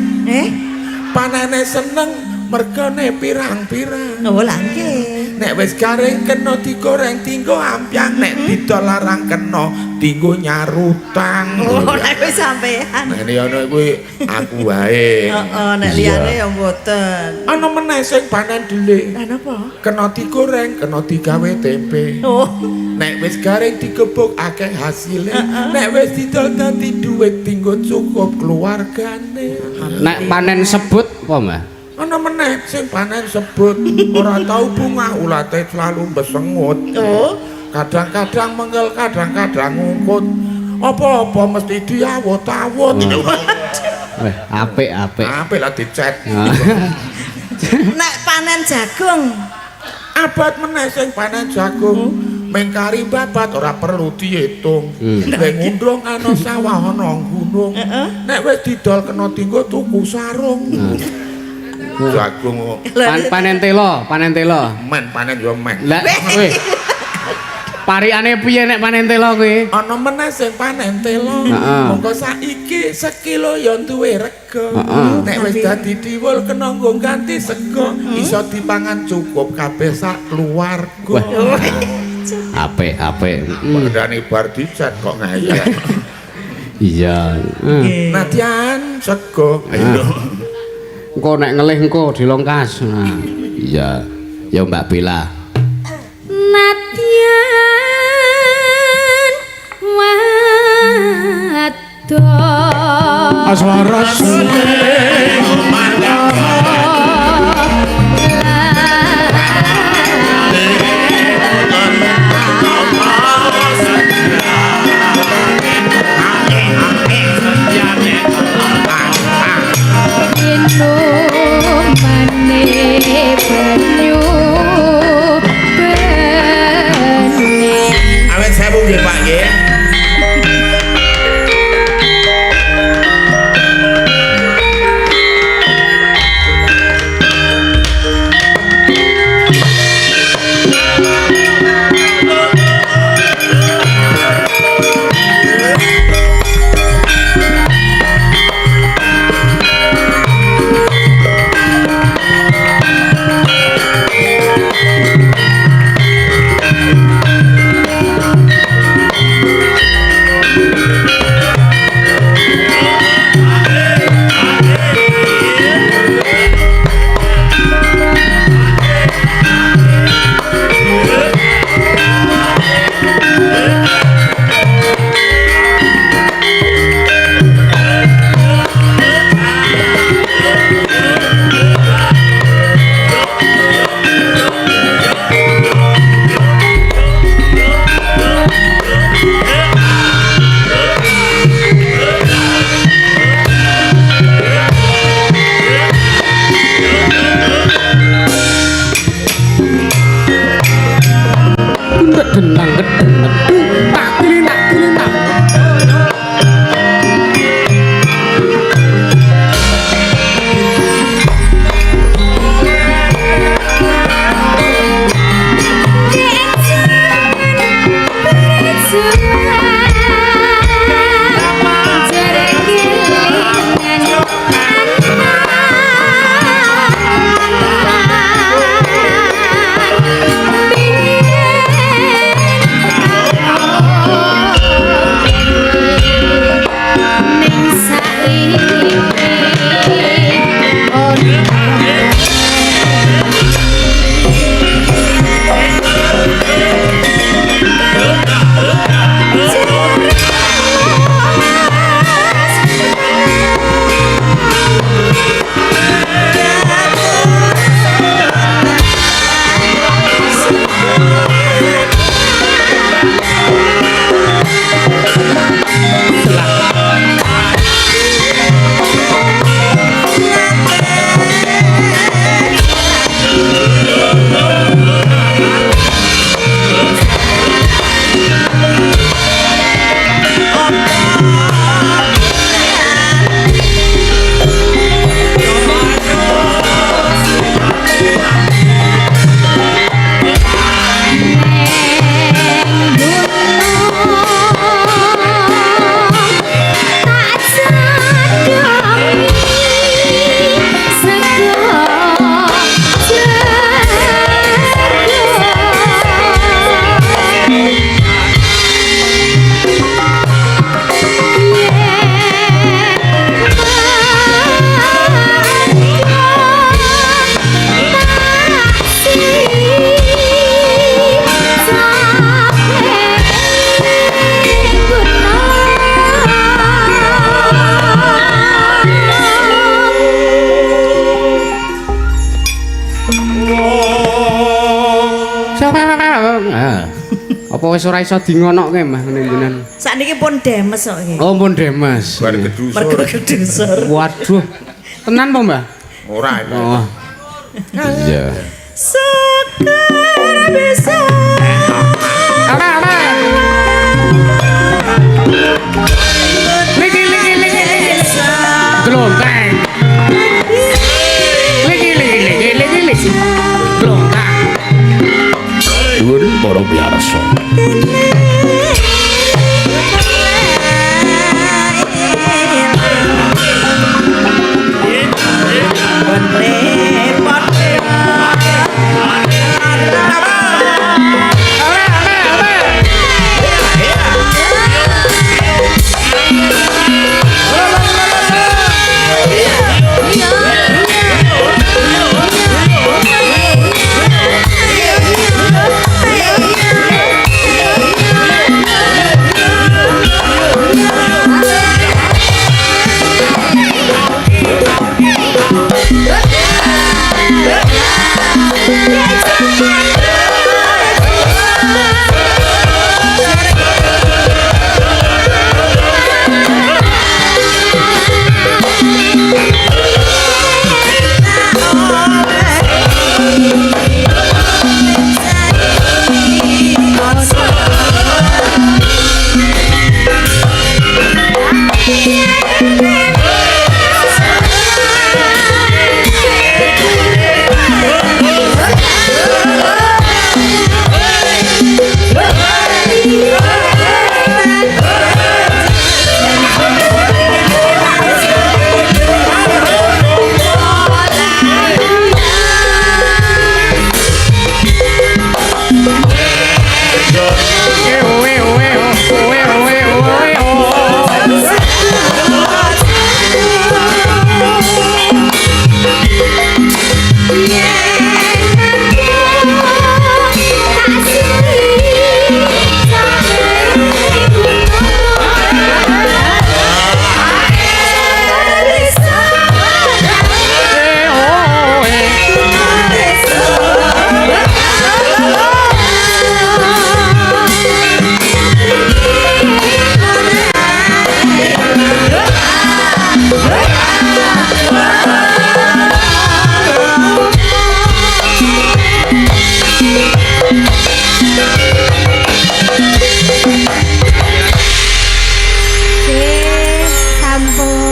Panene seneng mergane pirang-pirang. Oh, lha nggih. Nek wis garing kena digoreng tinggo ampyang, nek didol larang kena dinggo nyarutang. Oh, nek wis sampean. Nek ana kuwi aku wae. Heeh, nek liyane ya mboten. Ana meneh sing panen dhelik. Lah napa? Kena digoreng, kena digawe tempe. Oh. Nek wis garing digebuk akeh hasile. Nek wis didol dadi dhuwit dinggo cukup keluargane. Nek panen sebut apa, Mbah? Ana meneh sing panen sebut ora tau bunga ulate selalu besengut. Oh. Kadang-kadang mengkel, kadang-kadang ngungkut. Apa-apa mesti diawut-awut. Weh, apik apik. Apik lah dicet. Nek panen jagung. Abot meneh sing panen jagung. Mengkari babat ora perlu diitung. Nek ngundung ana sawah ana gunung. Nek wis didol kena dinggo tuku sarung. Jagung Panen telo, panen telo. Men panen yo men. Lah, weh. Parikane piye nek panen telo kuwi? Ana meneh sing panen telo. Monggo saiki sekilo ya duwe rega. Nek wis dadi diwul kena nggo ganti sego, iso dipangan cukup kabeh sak keluarga. Apik, apik. Padane bar dicet kok ngayal. Iya. Nadyan sego. Engko nek ngelih engko dilongkas. Nah. Iya. Ya Mbak Bella. Nadyan wadon Aswara Minumane banyu bening. Awet sewu nggih Pak nggih. Apa wis ora iso dingonokke Mbah ngene jenengan? Sakniki pun demes kok nggih. Oh, pun demes. Bar kedusur. Mergo kedusur. Waduh. Tenan po, Mbah? Ora. Oh. Iya. Sekar bisa. Ora, ora. Liki liki liki liki. Glonteng. Liki liki liki liki liki. Glonteng. Dhuwur para piyarsa. Ora, ora, ora.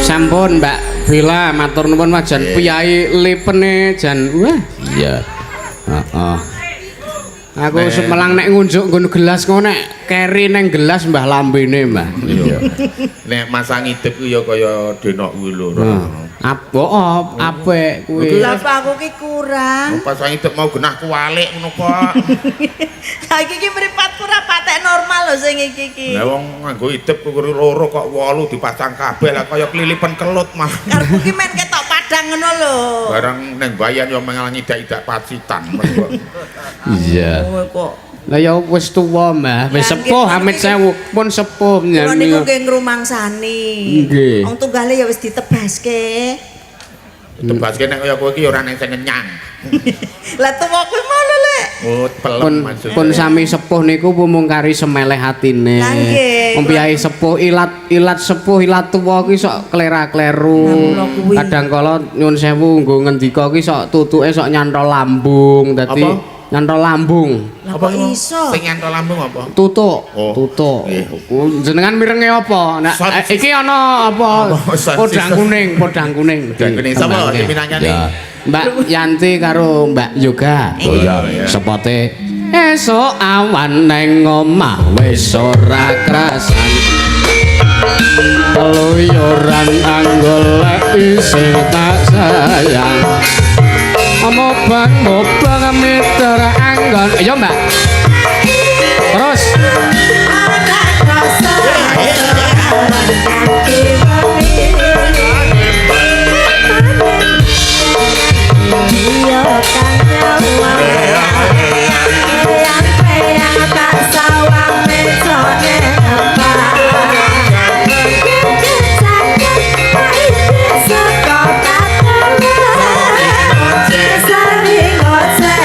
Sampun Mbak Bella matur nuwun wajan piyai lipene jan wah. Iya. Heeh. Aku semelang nek ngunjuk nggon gelas ngono nek keri neng gelas Mbah lambene Mbah. Iya. Nek masa ngidep ku ya kaya denok kuwi lho. Apa apik kuwi. Lah apa aku ki kurang. Pas ngidep mau genah kuwalik ngono kok. Lah iki ki mripatku ora patek normal lho sing iki ki. Lah wong nganggo idep kuwi loro kok 8 dipasang kabeh lah kaya klilipen kelut malah. Karepku ki men ketok padang ngono lho. Barang neng bayan ya mengalah ngidak-idak pacitan. Iya. Kowe kok. Lah ya wis tuwa Mbah, wis Lah, sepuh nggih, amit niki- sewu, pun sepuh Kula niku nggih ngrumangsani. Nggih. Wong tunggale ya wis ditebaske. Tebaske nek kaya kowe iki ora neng sing ngenyang. Lah tuwa kuwi mau lho, Lek. Oh, pelem Pun maksudnya. pun sami sepuh niku mung kari semeleh atine. Lah, nggih. Wong piyai sepuh ilat-ilat sepuh ilat tuwa ki sok klera-kleru. Lah, kula kuwi. Kadang kala nyun sewu nggo ngendika ki sok tutuke sok nyantol lambung dadi Apa? nyantol lambung. Lah kok iso? Sing nyantol lambung apa? Tutuk, Oh. tutuk. Nggih. Jenengan mirenge apa? Nah, iki ana apa? Apa? Podang kuning, podang kuning. Podang kuning sapa sing minangkani? Ya. Mbak Yanti karo Mbak Yoga. Oh iya, sepote Esuk awan neng omah wis ora krasan. Keluyuran anggolek isih tak sayang. Mobang-mobang miter anggon. Ayo Mbak. Terus. Sering ngoceh.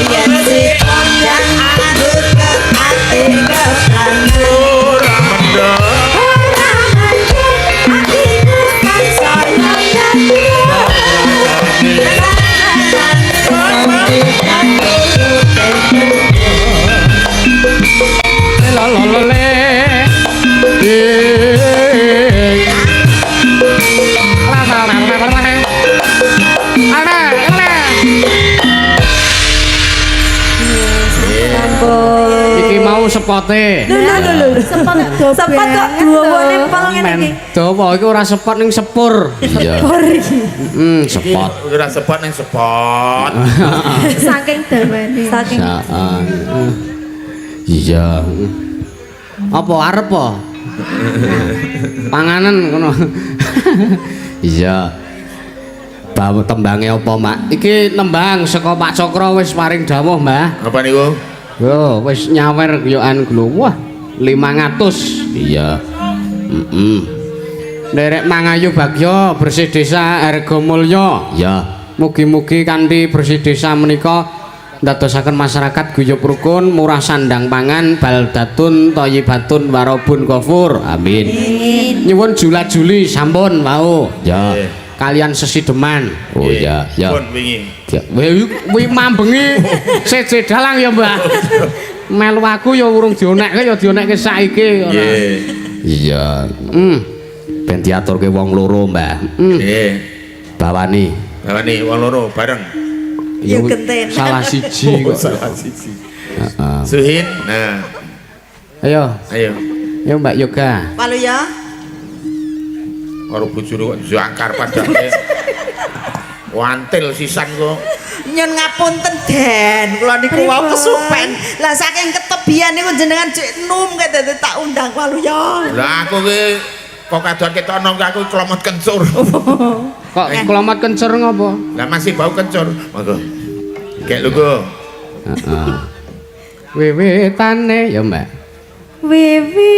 Yen si kondang anut ate keplanan. Ora mendhok. Ora mendhok atiku tansaya dadi. Lololole. Iki mau sepote. Lho lho lho. Sepot kok Sepot kok duwone pol ngene Men, iki. dawa iki ora sepot ning sepur. Iya. Sepur iki. Sepot. Ora sepot ning sepot. Saking dawane. Saking Heeh. Iya. Apa arep apa? Panganan kono. Iya. Bawa tembange apa, Mak? Iki nembang saka Pak Cokro wis paring dawuh, Mbah. Apa niku? Yo, wis nyawer yoan glo. Wah, 500. Iya. Heeh. Nderek Mangayu Bagyo bersih desa Argomulyo. Iya. Mugi-mugi kanthi bersih desa menika ndadosaken masyarakat guyub rukun, murah sandang pangan, baldatun thayyibatun warabun ghafur. Amin. Nyuwun jula-juli sampun wau. Ya. Kalian sesideman. Oh iya, ya. Pun wingi. Ya. Wih, kuwi mambengi seje dalang ya, Mbah. Melu aku ya urung dionekke ya dionekke saiki ora. Nggih. Iya. Hmm. Ben diaturke wong loro, Mbah. Nggih. Bawani. Bawani wong loro bareng. Ya genten. Salah siji kok. Salah siji. Suhin. Nah, Ayo, ayo. ayo Mbak Yoga. Palu ya. Karo bojone kok jangkar padake. Wantil sisan kok. Nyun ngapunten Den, kula niku wau kesupen. Lah saking ketebian niku jenengan jek num kok dadi tak undang palu ya. Lah aku ki kok kadoan ketok nom aku klomot kencur. Kok klomot kencur ngopo? Lah masih bau kencur. Monggo. Gek lungguh. Heeh. Wiwitane ya, Mbak. Wiwitane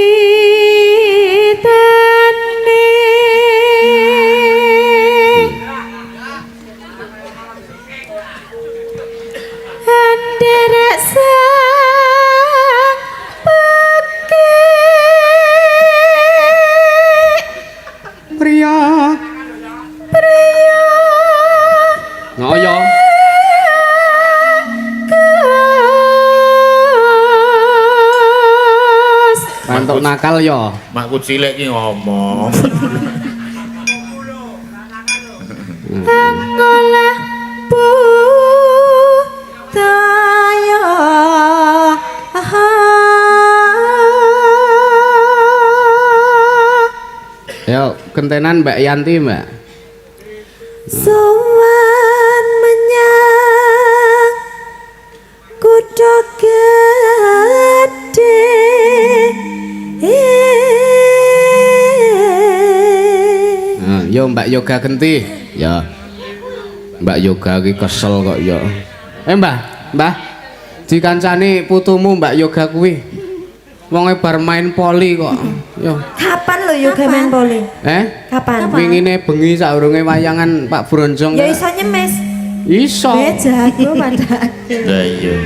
anderek sang pekik Priya. priya Ngoyo. Gus. Mantuk nakal ya. Makku cilik ki ngomong. Angolah budaya. Yo, kentenan Mbak Yanti, Mbak. Sowan menyang kutha gedhe. Nah, yo Mbak Yoga genti. Ya. Mbak Yoga ki kesel kok ya. Mbah, Mbah. Dikancani putumu Mbak Yoga kuwi. Wonge bar main poli kok. Yo. Kapan lho yoga main poli? Eh? Kapan? Wingine bengi saurunge wayangan Pak Bronjong. Ya iso nyemes. Iso. Jago padake. Lah iya.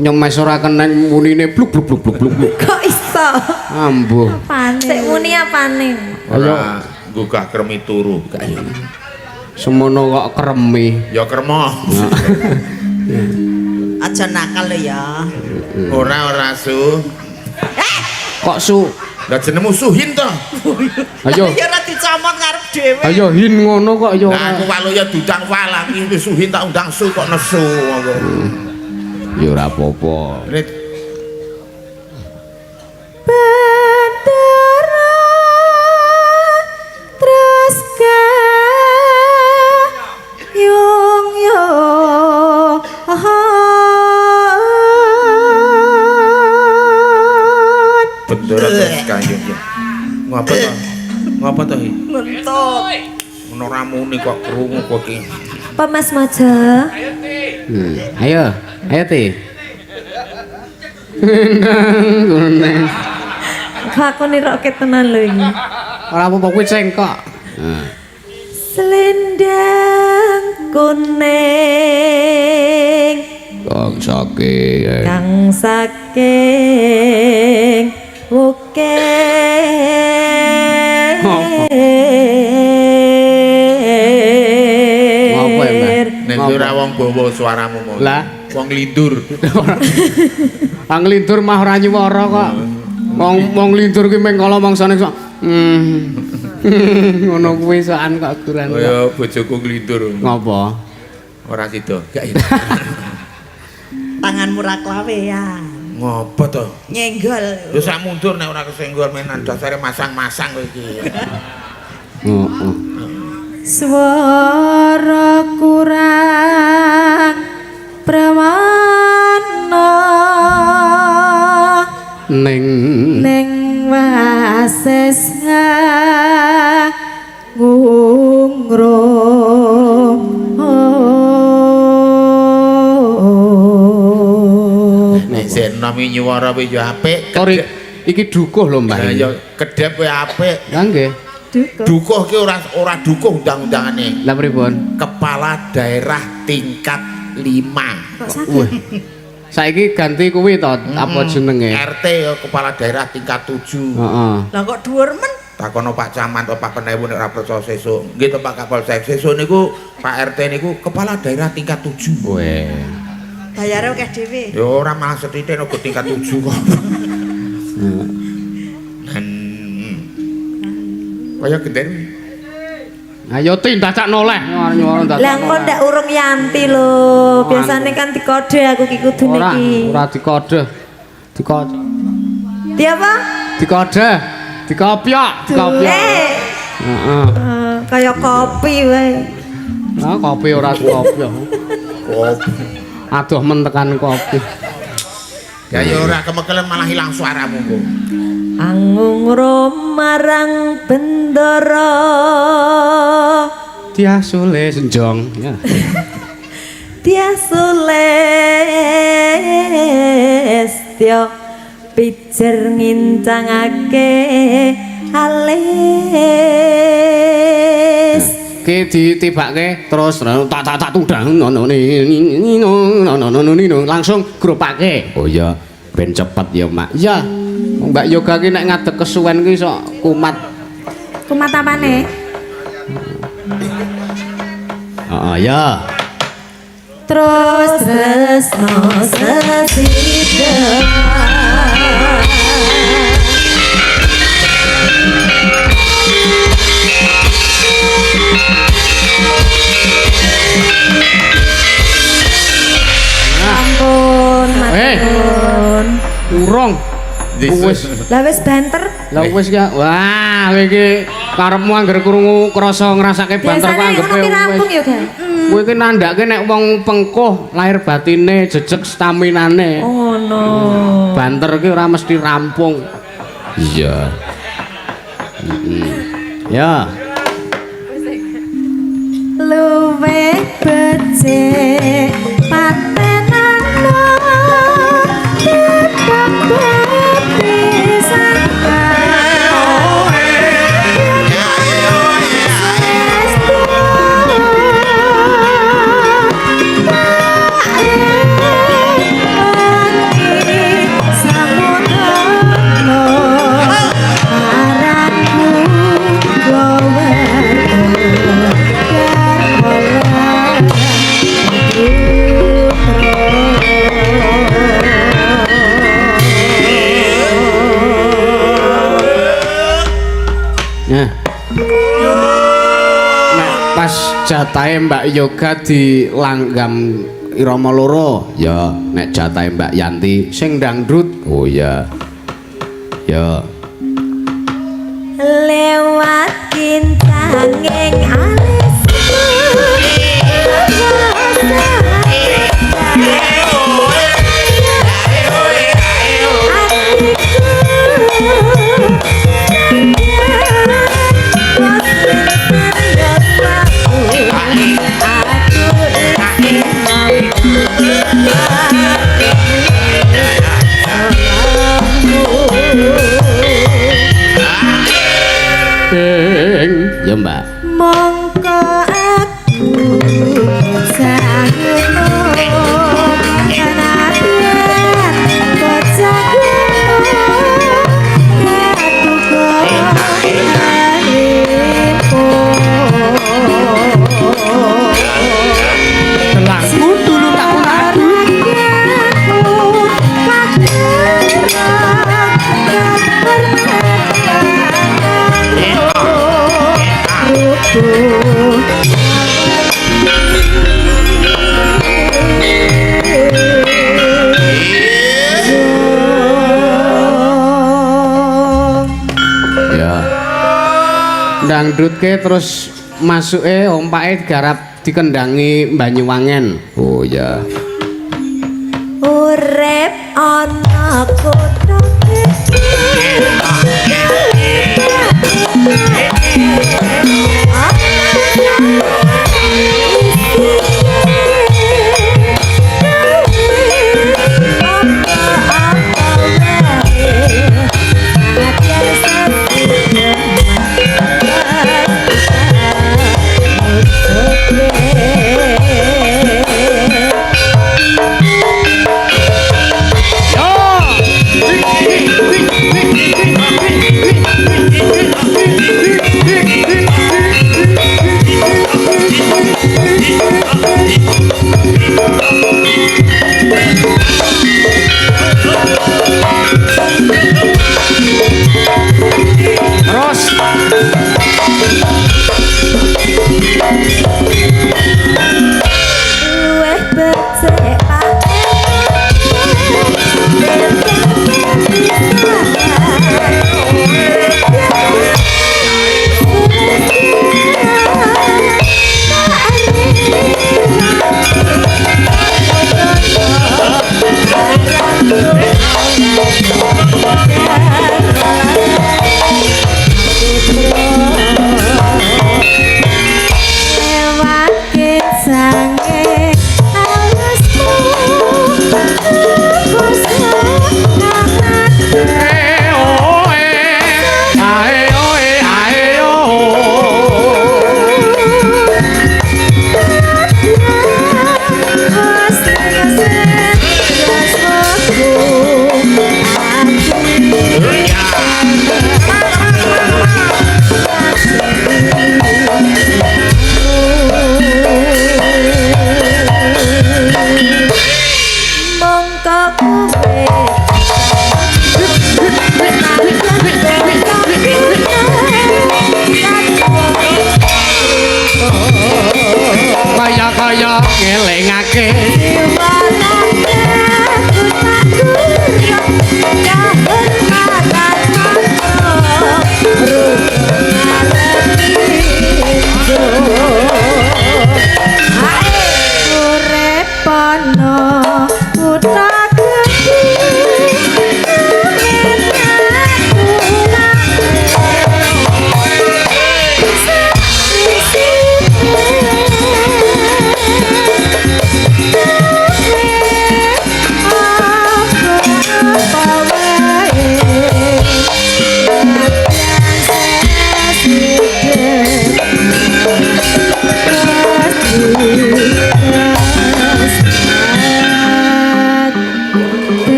Nyemes ora keneng munine bluk bluk bluk bluk bluk. bluk. Kok iso? Ambuh. Apane? Sik muni apane? Ora nggugah kremi turu gak ya. Semono kok kremi. Ya kremo. Aja nakal lho ya. Ora ora su. Kok su? Lah jenengmu Suhin to. Ayo. Ya ora dicomot ngarep dhewe. Ayo hin ngono kok ya. Lah aku walu ya diundang wal aku wis Suhin tak undang su kok nesu aku. Ya ora apa-apa. Ini Bendera terus yung yo. Bendera terus kayung ya. Ngapa to? Ngapa to? Hi? Ngentut. Ono ramune kok krungu kok iki. Apa Mas Mojo? Ayo, ayo Ti. Kok aku nirokke tenan lho iki. Ora apa-apa kuwi cengkok. Selendang kuning. Kang saking Kang saking wukir. Ngopo ya, Mbah? Nek ora wong bawa suaramu mau. Lah? Wong lindur. Ang lindur mah ora nyuwara kok. Wong wong lindur ki meng kala mangsane sok. Ngono kuwi sokan kok guran. Kaya bojoku nglindur. Ngopo? Ora sida. Gak ya. Tanganmu ra klawean. Ngopo to? Nyenggol. Ya sak mundur nek ora kesenggol menan dasare masang-masang kowe iki. Heeh. Swara kurang prawana Ning ning wasis ngungro. Nek sik enom iki nyuwara kuwi ya apik. Tori iki dukuh lho Mbah. Lah ya kedhep kuwi apik. Lah nggih. Dukuh. Dukuh ki ora ora dukuh undang-undangane. Lah pripun? Kepala daerah tingkat 5. Kok sakit? Wah. Saiki ganti kuwi to apa jenenge? RT ya kepala daerah tingkat 7. Heeh. Lah kok dhuwur men? Takono Pak Camat atau Pak Penewu nek ora percaya sesuk. Nggih to Pak Kapolsek. Sesuk niku Pak RT niku kepala daerah tingkat 7. Weh. Bayare akeh dhewe. Ya ora malah sethithik nek tingkat 7 kok. Kaya gender. Ayo tindak cak noleh nyuwara dadak. Lah engko ndak urung Yanti lho. Biasane kan dikode aku ki kudune ora, iki. ora dikode. Dikode. Di apa? Dikode. Dikopyok, dikopyok. Eh, Heeh. kaya kopi wae. Nah, kopi ora dikopyok. Kopi. Aduh men tekan kopi. Ya ya ora kemekelen malah ilang suaramu kok. Angungro marang bendara Diasule senjong ya. Diasulestya pijer ngincangake alis. Ki ditibake terus tak tak tak tudang nono nono nono langsung gropake. Oh iya, ben cepet ya, Mak. Iya. Mbak Yoga ki nek ngadeg kesuwen ki sok kumat. Kumat apane? Heeh, ya. Terus tresno sesideman. Ampun, Eh. matur. Urung. Wis. Lah wis banter. Lah wis ya. Wah, kowe iki karepmu angger krungu krasa ngrasake banter kok Biasane anggepe ngono ki rampung wis. ya, Gan. Kowe iki nandhake nek wong pengkuh lahir batine jejeg staminane. Oh ngono. Banter ki ora mesti rampung. Iya. Ya. Luwih becik patenana tembang pisan. Nah. Nek pas jatahe Mbak Yoga dilanggam irama loro, Ya, nek jatahe Mbak Yanti. sing dangdut. Oh iya. Ya. Lewat kincanging alisku. Ing Ya, Mbak. Mongko aku sangut. Didangdutke terus masuke ompake digarap dikendangi Banyuwangen. Oh ya. Urip ana kutha Terus luweh becik lewat sange alasku. Eh oh eh ae oh eh ae oh. Mongko kuwe Kaya-kaya ngelingake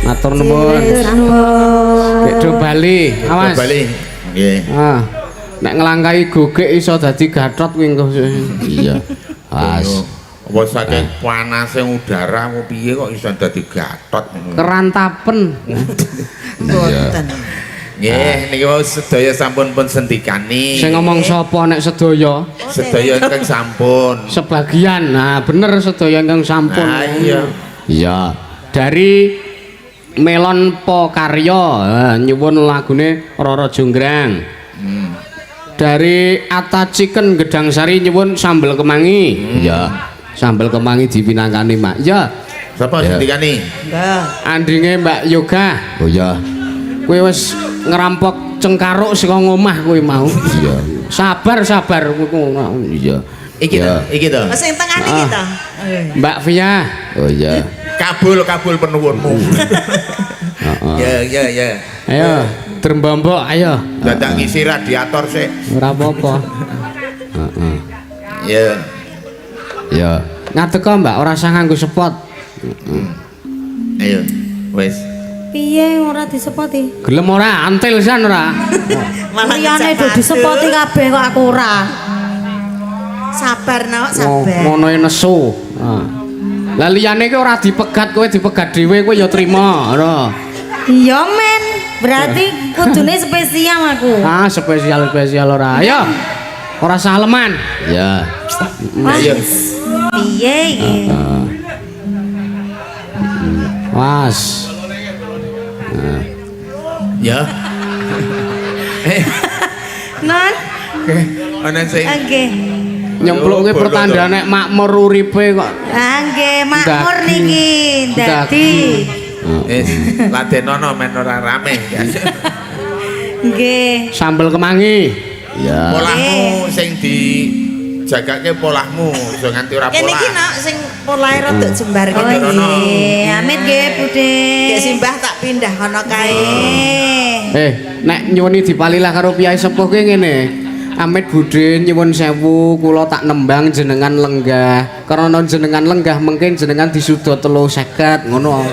Matur nuwun. Bedo bali, awas. Bali. Nggih. Ah. Nek nglangkahi gogek iso dadi gatot kuwi engko. Iya. As. Apa saking panase udara apa piye kok iso dadi gatot ngono. Kerantapen. Mboten. Nggih, niki wau sedaya sampun pun sendikani. Sing ngomong sapa nek sedaya? Sedaya ingkang sampun. Sebagian. Nah, bener sedaya ingkang sampun. Nah, iya. Iya. Dari Melon Pokaryo nyuwun lagune Roro Jonggrang. Dari Ata Chicken Gedang Sari nyuwun sambel kemangi. Iya. Sambel kemangi dipinangkani, Mak. Ya, Sapa Ya. sendikani? Enggak. andinge Mbak Yoga. Oh iya. Kowe wis ngerampok cengkaruk saka ngomah kowe mau. Iya. Sabar, sabar kowe. Iya. Iki to, Ya. iki to. Sing tengah niki to. Mbak Via. Oh iya. Kabul kabul penuwunmu. Heeh. Ya ya ya. Ayo, drembombok ayo. Dadak ngisi radiator sik. Ora apa-apa. Heeh. Ya. Ya. Ngadeg kok, Mbak, ora usah nganggo sepot. Ayo. Wis. Piye ora disepoti? Gelem ora? Antil san ora? Malah Liyane ngejak do disepoti padu. kabeh kok aku ora. Sabar nok, sabar. Ngono nesu. Nah. Lah liyane ki ora dipegat, kowe dipegat dhewe kowe ya trima, ngono. Iya men, berarti kudune spesial aku. Ah, spesial-spesial ora. Ayo. Ora saleman. Ya. Wah, Ayo. piye iki? Was. Ya. Non. Ana sing Nggih. Nyemplukke Ayo, pertanda nek makmur uripe kok. Ah nggih, makmur Dadi. niki. Dadi. Wis, ladenono men ora rame. Nggih. Sambel kemangi. Ya. Polahmu sing dijagake polahmu, aja nganti ora Kene polah. iki nok sing polahe rada jembar Oh kene. nggih, amit nggih Bude. Gek simbah tak pindah kono kae. Nggih. Eh, nek nyuwuni dipalilah karo piyai sepuh ki ngene. Amit Budhe nyuwun sewu kula tak nembang jenengan lenggah. Karena jenengan lenggah mungkin jenengan disuda 350 ngono.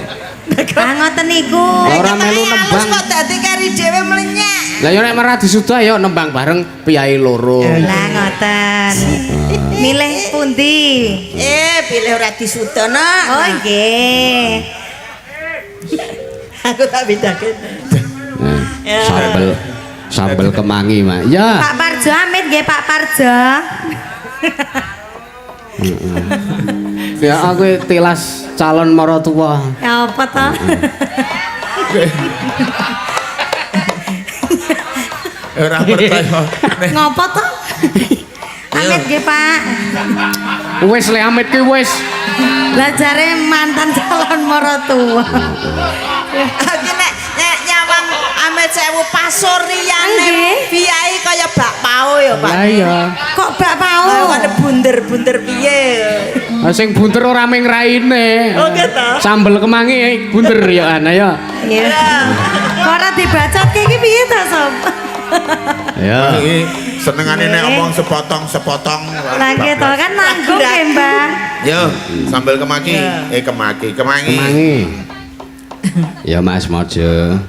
Ah ngoten niku. Ora melu Ketake nembang. alus kok dadi kari dhewe mlenyek. Lah ya nek ora disuda ya nembang bareng piyai loro. Lah ngoten. Milih pundi? Eh, pilih ora disuda nak. Oh nggih. Aku tak pindah kene. Eh, Sambel sambel kemangi, Mak. Ya. Pak Parjo amit nggih Pak Parjo. Ya aku tilas calon maratuwa. Ya apa to? Ora percaya. Nek Ngopo to? Amit nggih Pak. Wis le amit ki wis. Lah jare mantan calon maratuwa. Aku nek nek nyawang Amit sewu pasuriyane Nggih. piyai kaya bakpao ya, Pak. Lah iya. Kok bak pau? Kaya bunder-bunder piye. Lah sing bunder ora ming raine. Oh, gitu. Sambel kemangi bunder ya ana ya. Iya. Kok ora dibacotke iki piye to, Sob? Ya. iki senengane nek omong sepotong-sepotong. Lah nggih to kan nanggung nggih, Mbah. Yo, sambel kemaki. Eh kemaki, kemangi. Kemangi. Ya Mas Mojo.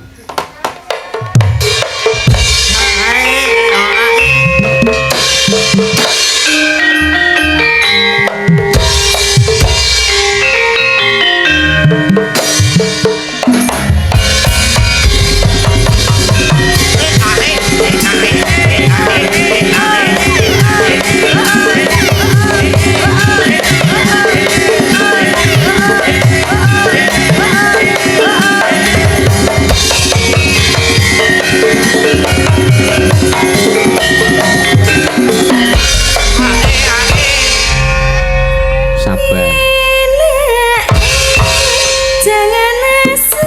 Sabar. Jangan asu.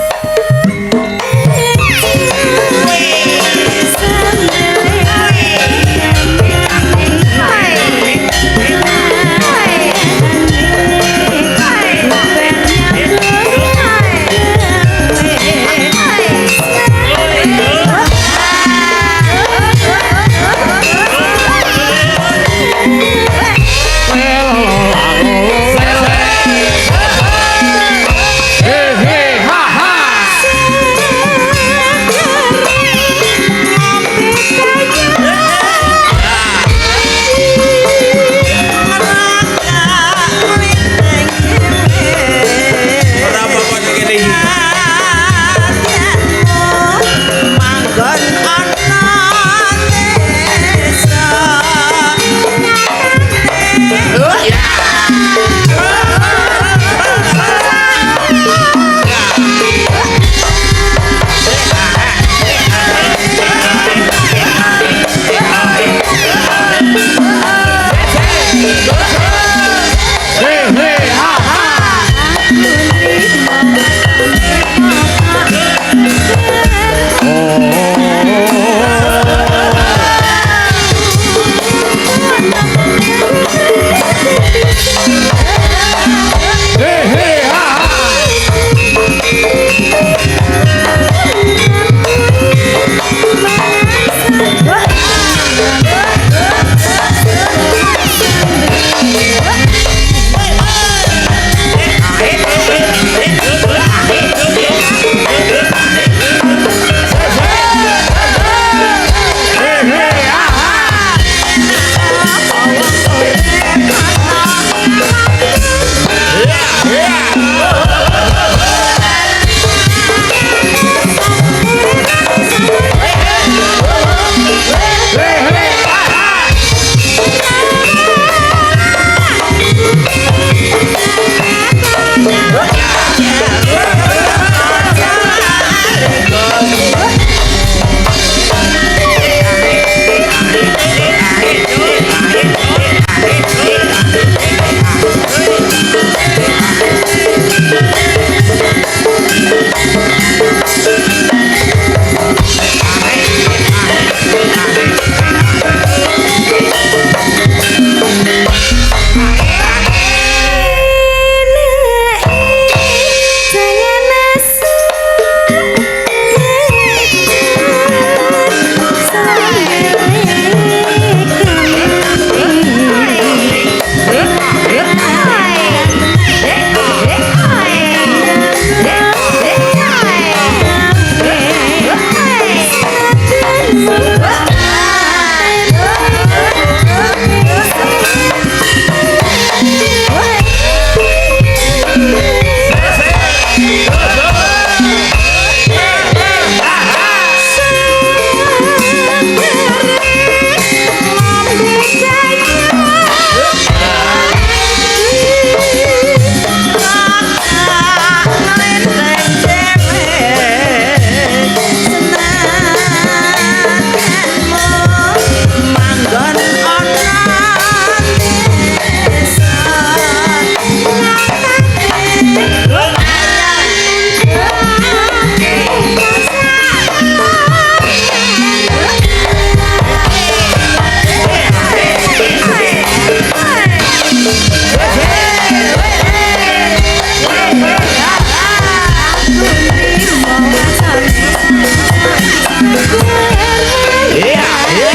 Iya, iya.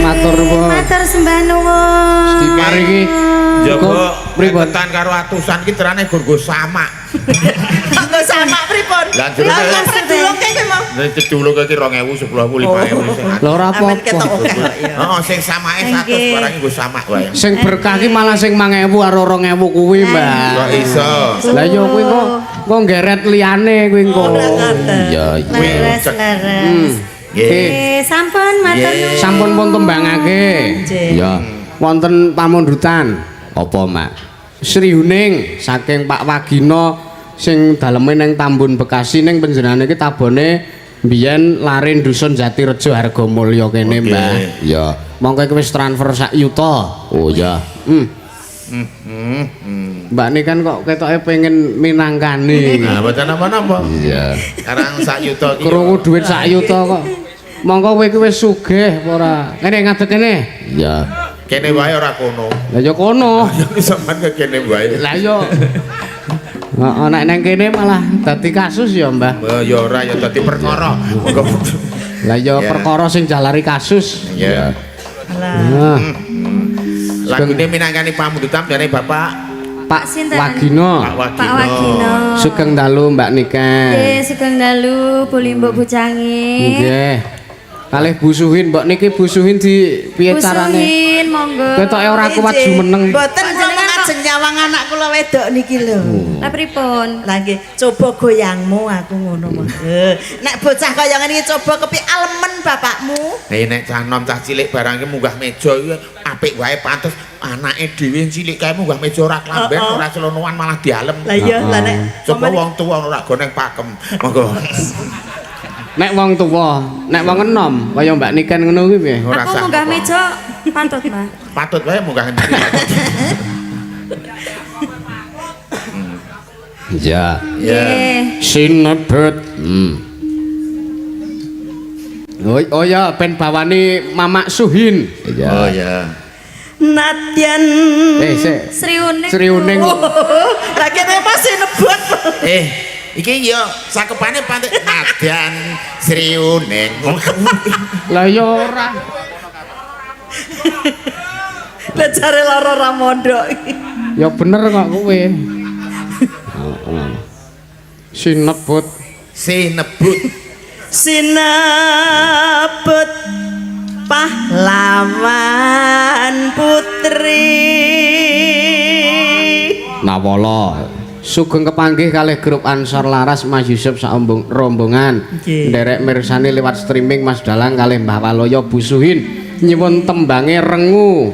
Matur nuwun. Matur sembah nuwun. Diparingi Njaba pripun? Ketan karo atusan ki terane gur nggo samak. Kok nggo samak pripun? Lah jero Lah sedulunge ki mau. Nek sedulunge ki 2000 10.000 5.000 sing. Lha ora Amen ketok apa-apa. akeh kok ya. Heeh, sing samake 100 barang nggo samak wae. Sing berkah ki malah sing 5.000 karo 2.000 kuwi, Mbak. Kok iso? Lah ya kuwi kok kok ngeret liyane kuwi engko. Iya, iya. Leres leres. Nggih. Nggih, sampun matur nuwun. Sampun pun tembangake. Iya. Wonten pamundutan Apa, Mak? Sri Huning saking Pak Wagino sing daleme ning Tambun Bekasi ning panjenengane iki tabone mbiyen lare dusun Jatirejo Hargomulyo kene, Oke. Mbah. Iya. Mongko iki wis transfer sak yuta. Oh iya. Mbak ini kan kok ketoke pengen minangkani. Nah, boten napa-napa. Iya. Sekarang sak yuta ki. Krungu dhuwit sak yuta kok. Mongko kowe iki wis sugih apa ora? Kene ngadeg kene. Iya. Kene wae ora kono. Lah ya kono. Sampeyan ke kene wae. Lah ya. Heeh, nek nang kene malah dadi kasus ya, Mbah. Oh, ya ora ya dadi perkara. Monggo. Lah ya Ya. perkara sing jalari kasus. Ya. Nah, Lagune minangkani pamundutan dari Bapak Pak Sinten? Wagino. Pak Wagino. Pak Wagino. Sugeng dalu Mbak Niken. Nggih, sugeng dalu Bu Limbuk Bucange. Nggih. Kalih Bu Suhin, Mbok niki Bu Suhin di piye carane? Suhin, monggo. Ketoke ora kuat jumeneng. Mboten kula Panjenengan kok- ngajeng nyawang anak kula wedok niki lho. Lah pripun? Lah nggih, coba goyangmu aku ngono mah. Nek bocah kaya ngene iki coba kepi alemen bapakmu. Nek nek cah nom cah cilik barang iki munggah meja iki apik wae pantes anake dhewe cilik kae munggah meja ora klamben ora celonoan malah dialem. Lah iya, lah nek Coba wong tuwa ora goneng pakem. Monggo. Nek wong tuwa, nek wong enom kaya Mbak Niken ngono kuwi piye? Ora Aku sah. munggah meja patut, Mbah. Patut wae munggah endi. Iya. Nggih. Sinebut. Oh, oh ya ben bawani Mamak Suhin. Iya. Oh ya. Nadyan. Eh, sik. Sri Uning. Sri Uning. Lah kene pasti nebut. Iki yo sakepane pantes nadyan Sri Uning. Lah ya ora. Lah jare lara ra mondok. Ya bener kok kowe. Heeh. Sinebut. Sinebut. Sinebut pahlawan putri. Nawala. Sugeng kepanggih kalih grup Ansor Laras Mas Yusuf saombong rombongan. Nggih. Nderek mirsani lewat streaming Mas Dalang kalih Mbah Waloyo Bu Suhin nyuwun tembange rengu.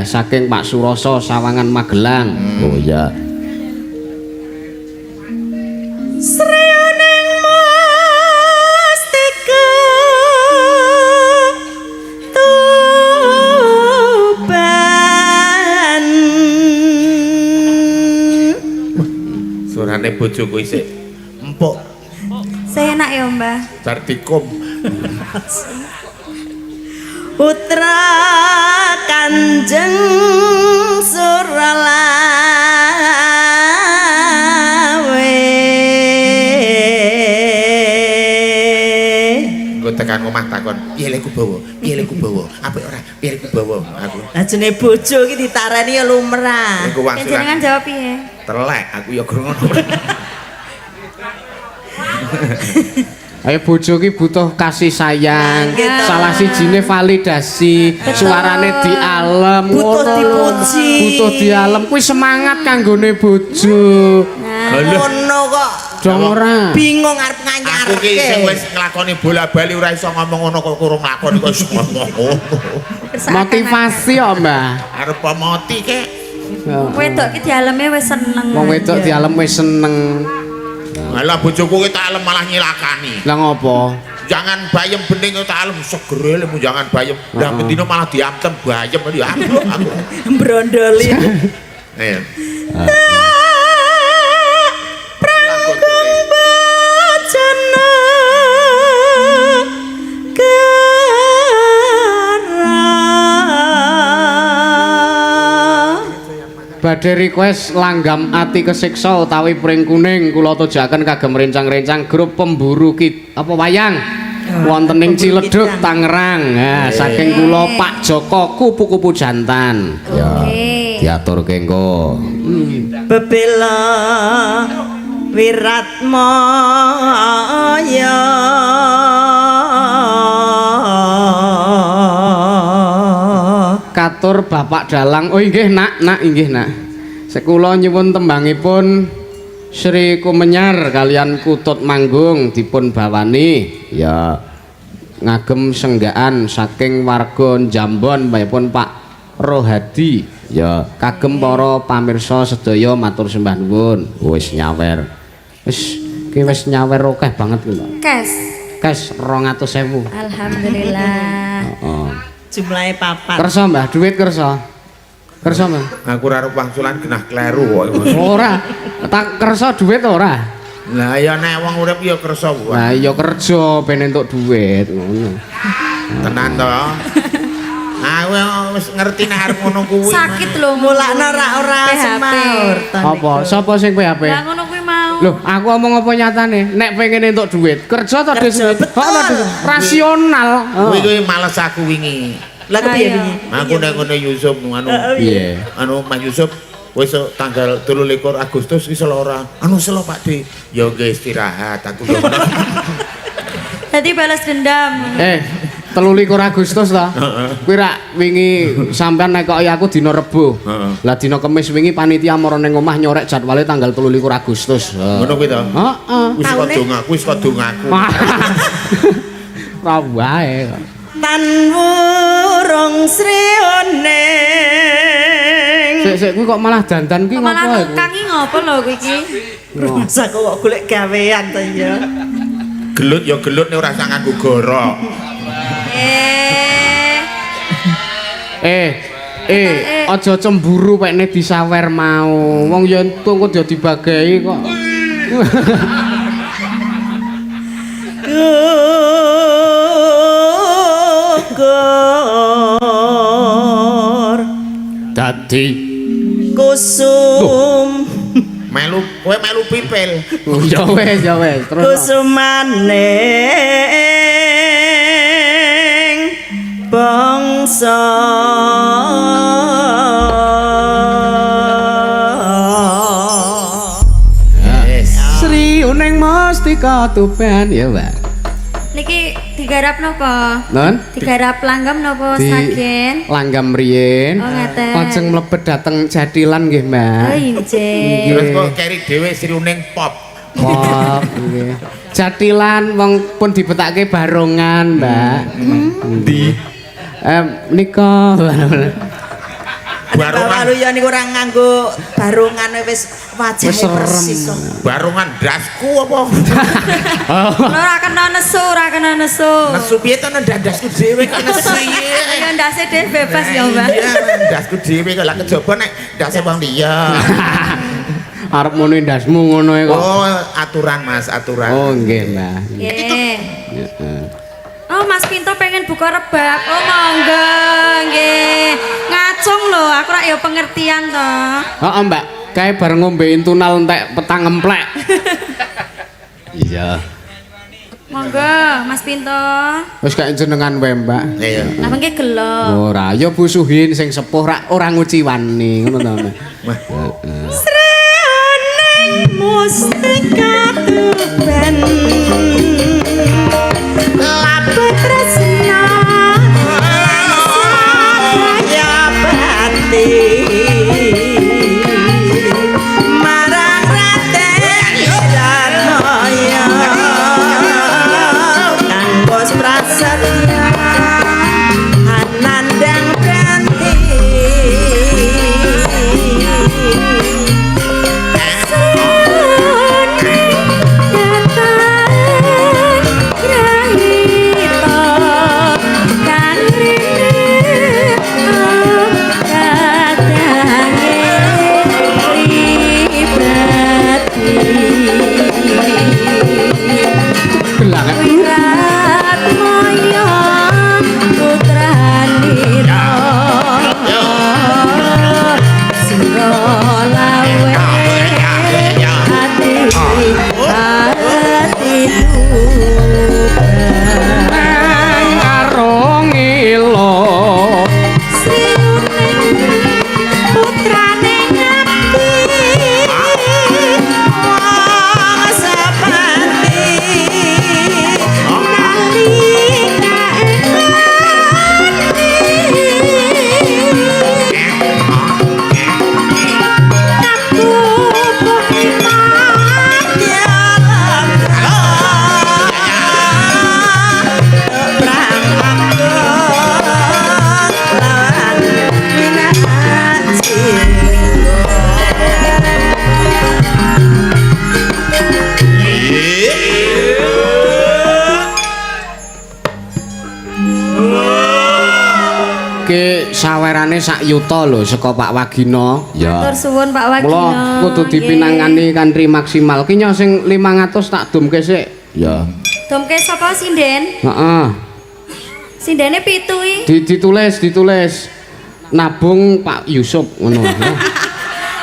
Saking Pak Suroso Sawangan Magelang. Oh iya. Sri Uning Mustika Tuban. Suarane bojoku isih empuk Saya enak ya, Mbah. bar dikum. Putra Kanjeng Suralawe. Engko tekan omah takon. Piye leku bawa? Piye leku bawa? Apik ora? Piye leku bawa? Aku. Lah jenenge bojo iki ditarani ya lumrah. Iku Nek jenengan wangsulan jawab piye? telek aku ya ngono. Ayo bojo ki butuh kasih sayang. Gitu. Salah sijine validasi, suarane dialem, Butuh ngono lho. dipuji. Butuh dialem kuwi semangat kanggone bojo. Nah, Ngono kok. Dong ora. Bingung arep nganyarke. Aku ki sing wis nglakoni bola-bali ora iso ngomong ngono kok kurang nglakoni kok iso ngomong ngono. Motivasi ya, Mbah. Arep mati kek. Wedok ki dialeme wis seneng. Wong wedok dialem wis seneng. Lah bojoku ki tak alem malah nyilakani. Lah ngopo? Jangan bayem bening tak alem segere lemu jangan bayem. Lah bendino malah diantem bayem ya aku. Aku. Brondoli. Eh. Prangkung bojone kara. Badhe request langgam ati kesiksa utawi pring kuning kula tujuaken kagem rencang-rencang grup pemburu kit apa wayang wonten ing Ciledug Tangerang. Nah, saking kula Pak Joko kupu-kupu jantan. Ya. Oke. Diaturke engko. Bebela wiratmaya. Katur Bapak Dalang. Oh inggih nak, nak inggih nak. Sekula nyuwun tembangipun Sri Kumenyar kalian Kutut Manggung dipun bawani. Ya. Ngagem senggaan saking warga Jambon pun Pak Rohadi. Ya, Kagem para pamirsa sedaya matur sembah nuwun. wis nyawer. Wis ki wis nyawer akeh banget ki, Mbak. Kes. Kes 200.000. Alhamdulillah. Heeh. Jumlahe papat. Kersa, Mbah, duit kersa. Kersa, Mbah. Aku ora arep wangsulan genah kleru kok. Ora. Tak kersa duit ora. Lah ya nek wong urip ya kersa wae. Lah iya kerja ben entuk duit ngono. Tenan to. Aku wis ngerti nek arep ngono kuwi. Sakit lho Mulakno ora ora PHP. semaur to Apa? niku. Sapa sing PHP? Lah ngono kuwi mau. Loh, aku omong apa nyatane? Nek pengen entuk duit, kerja to Kerja, Des? betul. Oh, to, Des. Rasional. Kuwi kuwi males aku wingi. Lah kepiye Ayo. wingi? Aku nek ngene Yusuf anu Piye? anu Mas Yusuf wis tanggal 23 Agustus iki selo ora. Anu selo Pak D. Ya nggih istirahat aku yo. Tadi balas dendam. 23 Agustus ta? Kuwi rak wingi sampean nekoki aku dina Rebo. Lah dina Kamis wingi panitia mara ning omah nyorek jadwale tanggal 23 Agustus. Ngono kuwi to. Heeh. Wis kadung aku, wis kadung aku. Ora wae kok. Tan wurung srioning. Sik sik kuwi kok malah dandan kuwi Kok malah ngopo nukang iki ngopo lho kuwi iki? Masa kok golek gawean to ya. Gelut ya gelut nek ora usah nganggo gorok. Eh. Eh, aja cemburu pekne disawer mau. Wong ya entuk kok ya dibagei kok. Gugur Dadi kusum Melu kowe melu pipil. Ya wis, ya wis, terus. kusumaning bangsa. Yes. Sri Uning Mustika Tuban ya, Mbak. Niki digarap napa? Non? Digarap langgam napa Di sagen? langgam riyin. Oh, ngaten. Lajeng mlebet dateng Jatilan nggih, Mbak. Oh, injih. Terus kok keri dhewe Sri Uning pop. Pop nggih. Jatilan wong pun dibetake barongan, Mbak. Ndi? Nika. Barongan Waluyo niku ora nganggo barongan wis wajahe Wis serem. persis kok. barongan ndasku apa? Ora kena nesu, ora kena nesu. Nesu piye to nek ndasku dhewe kok nesu piye? Ya ndase dhewe bebas ya, Mbak. Iya, ndasku dhewe kok lah kejaba nek ndase wong liya. Arep muni ndasmu ngono e kok. Oh, aturan Mas, aturan. Oh, nggih, Mbak. Nggih. Oh, Mas Pinto pengen buka rebab. Oh, monggo nggih. Ngacung lho, aku rak ya pengertian to. Heeh, Mbak. Kae bareng ngombe intunal entek petang emplek. Iya. Monggo Mas Pinto. Wis gak jenengan wae, Mbak. Iya. Lah mengke gelo. Ora, ya Bu Suhin sing sepuh rak ora nguciwani ngono ta. Wah. Srening mustika tuban labet tresna ya pati marang Raden Danaya kang bos prasetya anandang pranti. Gelangan. Karo ngilo. Putrane ngabdi wong sepati nalika Ki sawerane sak yuta lho saka Pak Wagino. Ya. Matur suwun Pak Wagino. Mula kudu dipinangani kanthi maksimal. Ki nyo sing 500 tak dumke sik. Ya. Domke sapa sinden? Heeh. Sindene pitu iki. Ditulis, ditulis. Nabung Pak Yusuf ngono.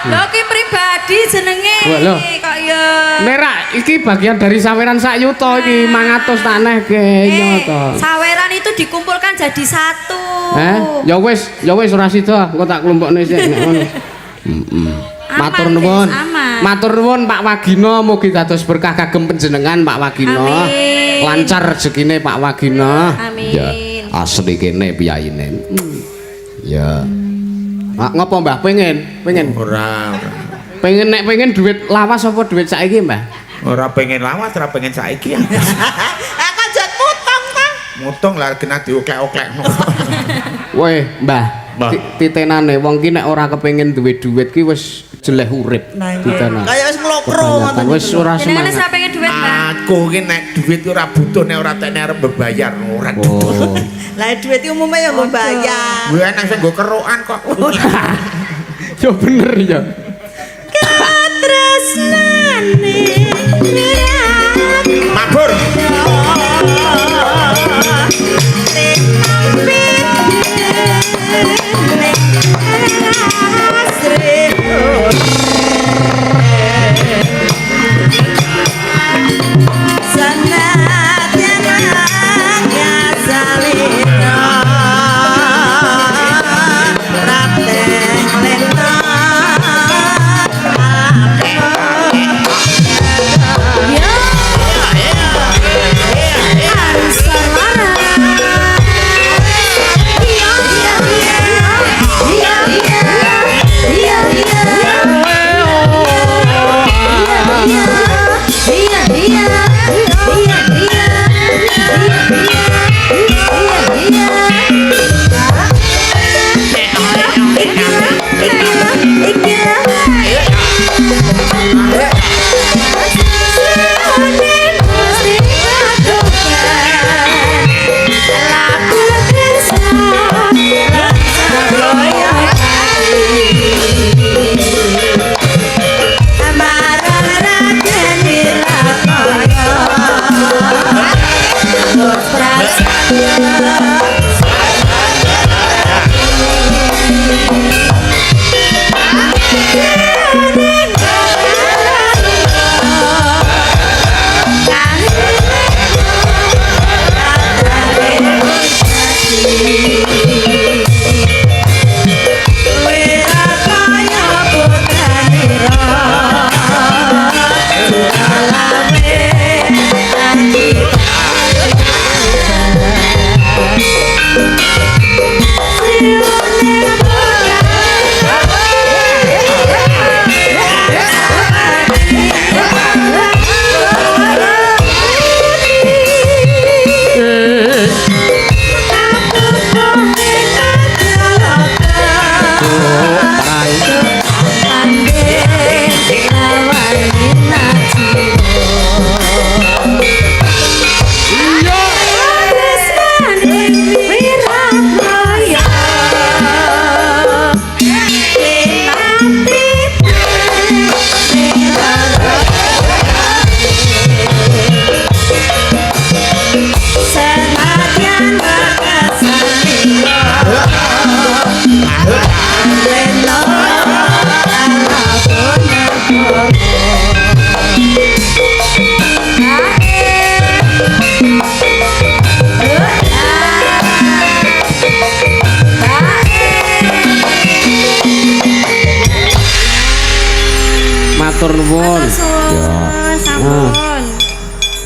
Lho ki pribadi jenenge. Wah, lho. Kok ya. Nek rak iki bagian dari saweran sak yuta iki 500 tak nehke Eh, yo to. saweran itu dikumpulkan jadi satu. Ya wis ora sida, engko tak klumpukne sik nek ngono. Heeh. Matur Aman, nuwun. Guys, aman. Matur nuwun Pak Wagino, mugi dados berkah kagem panjenengan Pak Wagino. Amin. Lancar rezekine Pak Wagino. Amin. Ya, asli kene piyaine. Ya. Ah, ngopo Mbah? Pengen, pengen. Ora, ora. Pengen nek pengen duit lawas apa duit saiki, Mbah? Ora pengen lawas, ora pengen saiki. Aku aja mutong ta. Motong lah kena dioklek-oklekno. Weh, Mbah. Mbah. Titenane wong ki nek ora kepengin duwe duit ki wis jeleh urip. Titenan. Kaya wis nglokro Kebanyakan ngoten. wis ora Jenengan wis semangat. ora pengen duit, Mbah. Aku ki nek duit ora butuh nek ora tekne arep bebayar ora butuh. Oh. Lah duit iki umume ya nggo bayar. Gue enak sing nggo kerokan kok. Ya bener ya. Katresnane Mabur. Ya.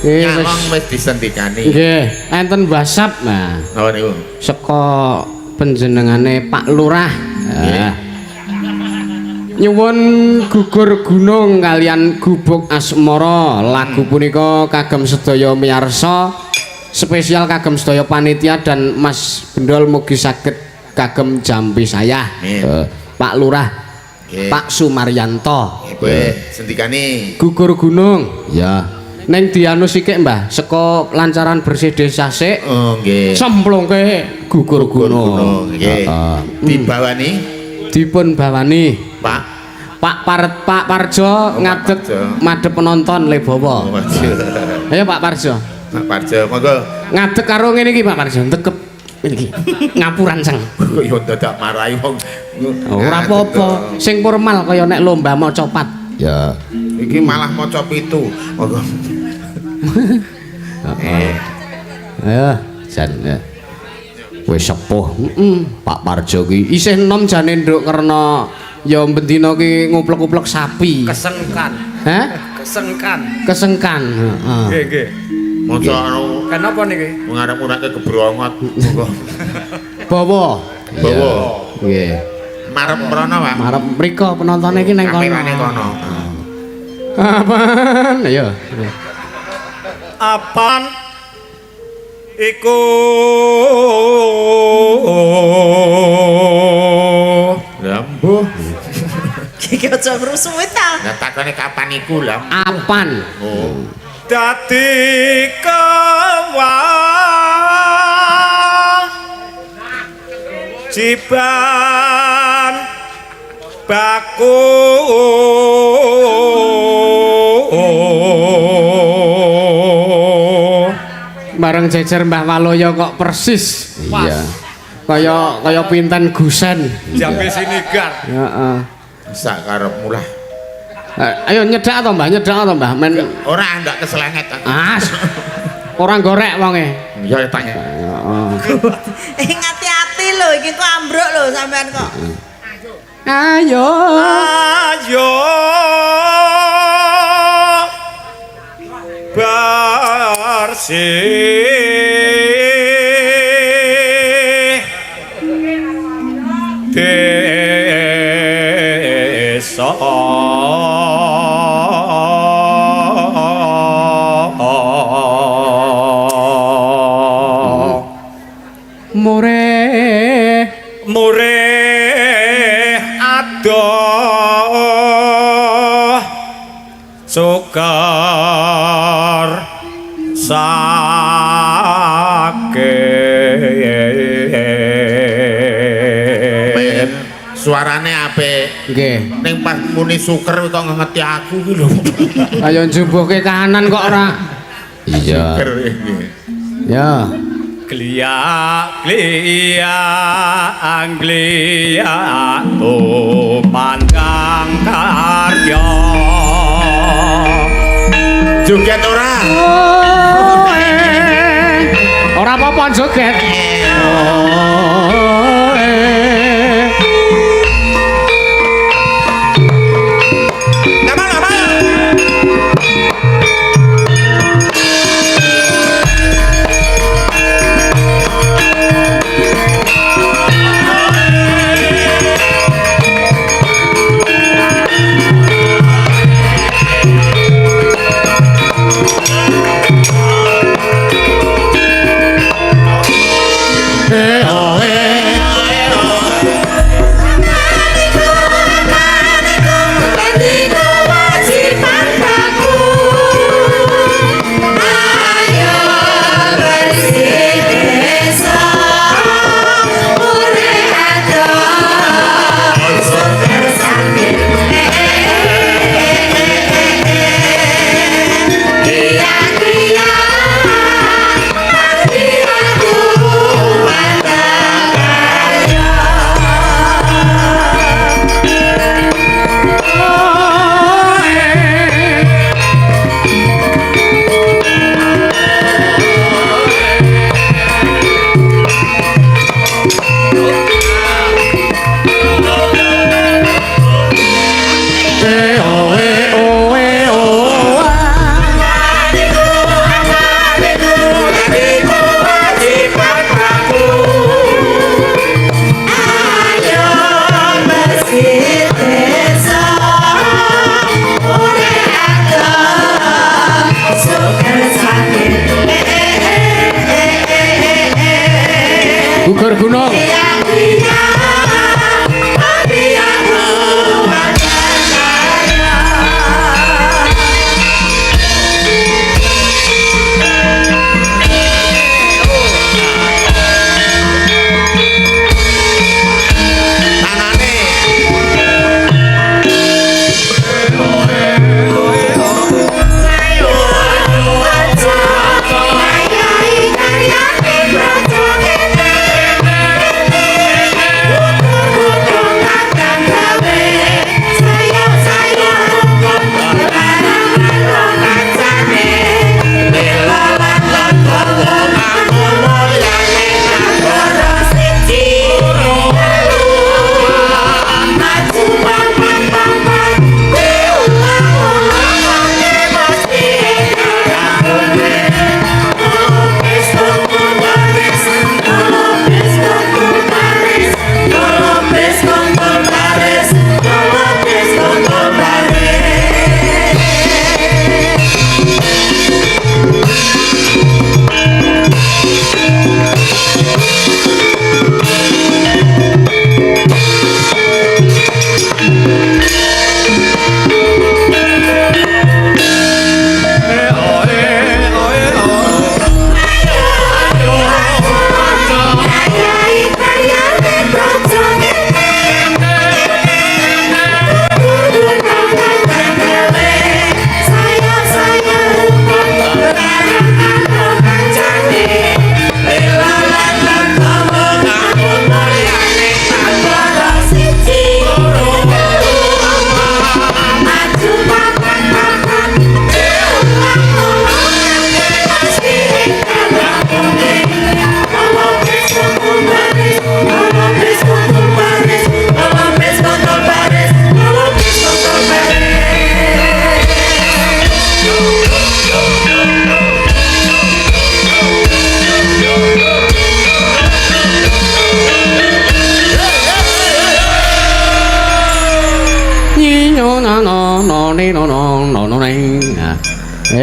Nyalong wis disendikani. Nggih, enten WhatsApp nah. Napa niku? Saka panjenengane Pak Lurah. Nggih. Nyuwun gugur gunung kalian gubuk asmara. Lagu punika kagem sedaya miyarsa, spesial kagem sedaya panitia dan Mas Bendol mugi saged kagem jampi saya. Pak Lurah. Nggih. Pak Sumaryanto. Nggih, sendikani. Gugur gunung. Ya. Neng dianu sikik Mbah, saka lancaran bersih desa sik. Oh nggih. Semplungke gugur gunung. Nggih. Heeh. Dibawani Dipun bawani Pak Pak Pak Parjo ngadeg madhep penonton Lebawa. Oh, Parjo. Ayo Pak Parjo. Pak Parjo, monggo. Ngadeg karo ngene iki Pak Parjo, tekep ngene iki. Ngapuran sang. Kok yo dadak marahi wong. Ora apa-apa, sing formal kaya nek lomba maca pat. Ya. Iki malah maca pitu. Monggo. Heeh. Ayo, jan. Ya. Wis sepuh. Heeh. Pak Parjo ki Isih enom jane nduk karena ya bendina ki nguplek-uplek sapi. Kesengkan. Hah? Kesengkan. Kesengkan, heeh. Nggih, nggih. Maca anu Kenapa niki? ngarep-ngarepke kebrongot. Monggo. Bawa. Bawa. Nggih. Marep mrono, Pak. Marep mriko penontone iki nang kono. Kamerane kono. Apaan? Ayo. Apan iku Lah mbuh. Iki aja ngrusuhi ta. Lah takone kapan iku lah. Apan? Oh. Dadi kewajiban baku Bareng jejer Mbah Waloyo kok persis. Iya. Kaya kaya pinten gusen. Jambe sinigar. Heeh. Sak karepmu lah. Ayo nyedak to Mbah, nyedak to Mbah. Men ora ndak keselenget aku. Ah. Ora gorek wonge. Ya tanya. Heeh. Ngati-ati lho iki kok ambruk lho sampean kok. Ayo. Ayo. Bersih desa murih murih adoh sukar sakit. Suarane apik. Nggih. Ning pas muni suker kok ngengeti aku ki lho. Ayo njumbuhke kahanan kok ora. Iya. Suker iki. Ya. Kliak kliak angliak tumandang karya. Joget ora? Ora apa-apa joget.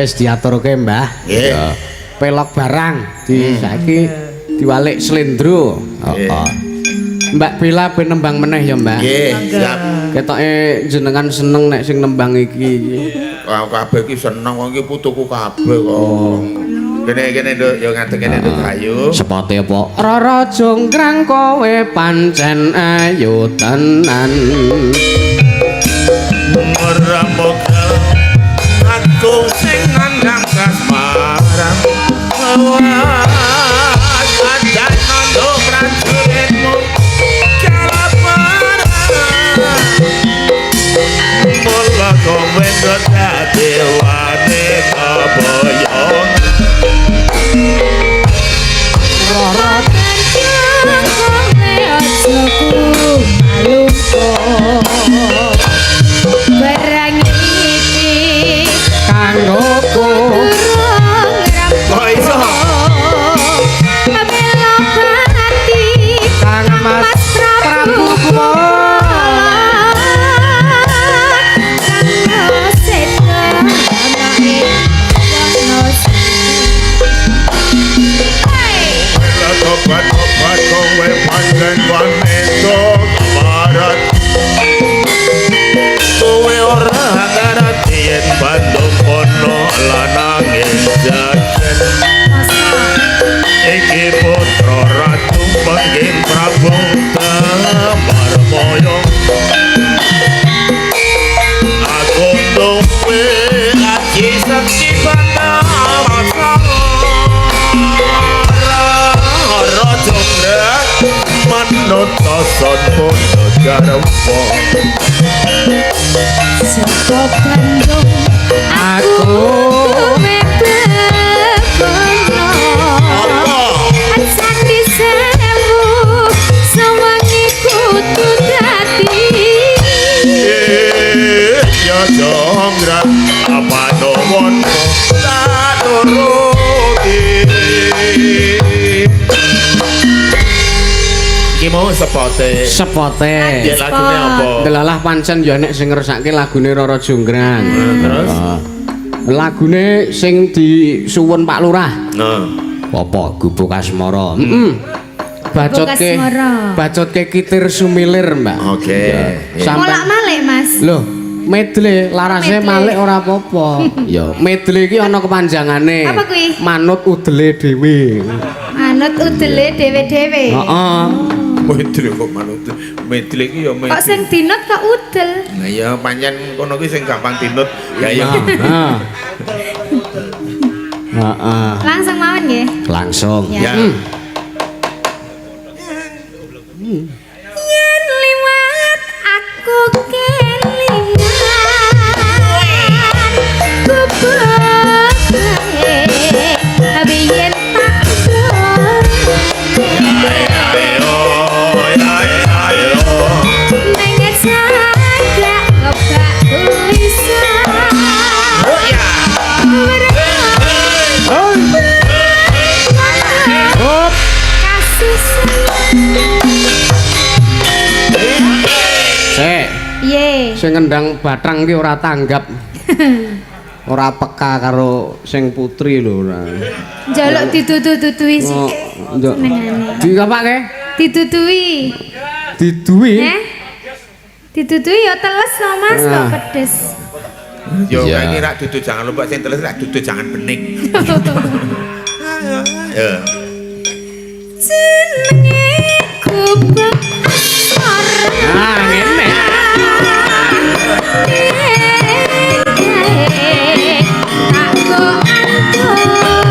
Wis diaturke, Mbah. Nggih. Ya. Pelok barang di saiki diwalik slendro. Heeh. Mbak Bella ben nembang meneh ya, Mbak. Nggih, siap. Ketoke jenengan seneng nek sing nembang iki. Kabeh iki seneng wong iki putuku kabeh kok. Kene-kene Nduk, ya ngadeg kene Nduk Ayu. Sepote apa? Rara jonggrang kowe pancen ayu tenan. Ora mokel aku sing nandang kasmaran. Aja nando prajuritmu kalaparan. Mula kowe dadi wanita boyong. Rara Barang iki kanggoku Kok iso? Bela pati Kang Mas Prabu Prabu Kumala. Kang Seta anake Wono Tobat-tobat kowe pancen wanita kemarat. Kowe ora ngerti yen Bandung kono lanange jajan. Iki putra ratu pengging Prabu Tamarmaya. Aku duwe aji sekti Bathara. Rara jonggrang manut son podo garwa. Saka Bandung Aku duwe bebono. Sakti sewu sewengi kudu dadi. Ya jonggrang apa nuwunmu tak turuti. Iki mau sepote. sepote. Ya lagune apa? Delalah pancen ya nek sing ngersake lagune Rara Jonggrang. Terus? Lagune sing disuwun Pak Lurah. Nah. Apa gubuk asmara? Heeh. Bacotke Asmara. bacotke kitir sumilir, Mbak. Oke. Sampai Molak-malik, Mas. Loh, medle larase Medle. malik ora apa-apa. Ya. Medle iki ana kepanjangane. Apa kuwi? Manut udele dhewe. Manut udele dhewe-dhewe. Heeh. Medle kok manut. Medle iki ya medle. Kok sing dinut kok udel? Nah ya pancen kono kuwi sing gampang dinut. Ya ya. Heeh. Heeh. Langsung mawon nggih. Langsung. Ya. Ya. Yen liwat aku kelingan gubuk bae yen tak Ayo ayo ayo. neng cagak kebak tulisan. Oh ya. Hop. Kasih Sik, Piye? sing ngendang bathang ki ora tanggap. Ora peka karo sing putri lho ora. Njaluk ditutu-tutui Oh, sithik. njuk. Senengane. Dikapake? Ditutui. Diduwi. Eh? Ditutui ya teles no Mas kok Ah. pedes. Yo Iya. iki rak dudu jangan lupa sing teles rak dudu jangan bening. Ya. Jenenge gubuk asmara. Ah, ngene. Aku antuk.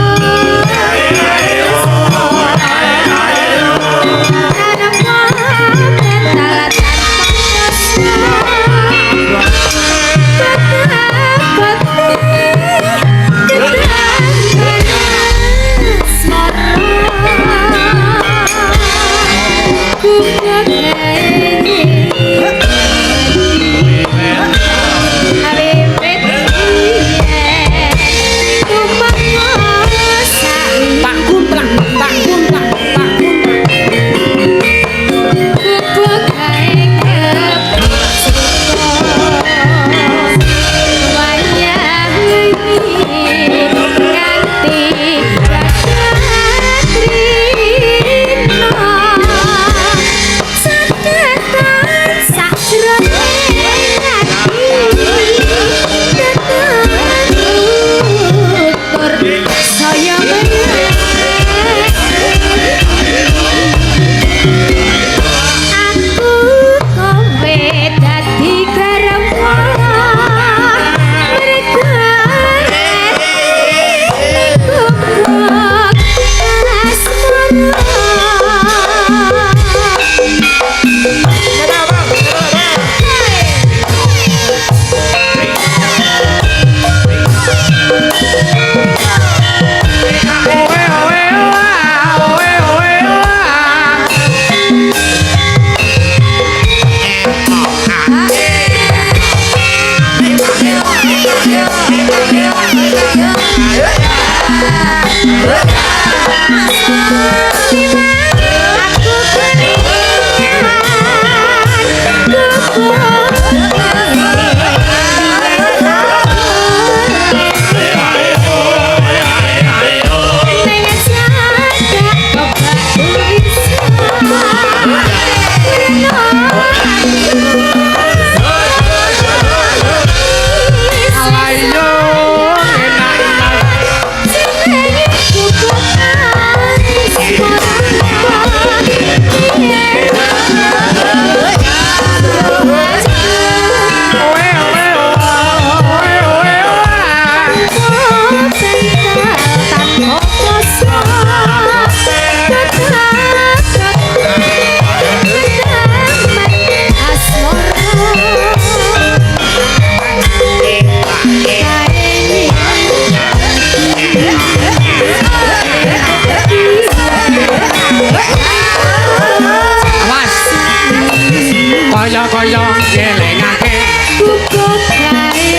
Kaya-kaya ngelingake Guguk gawe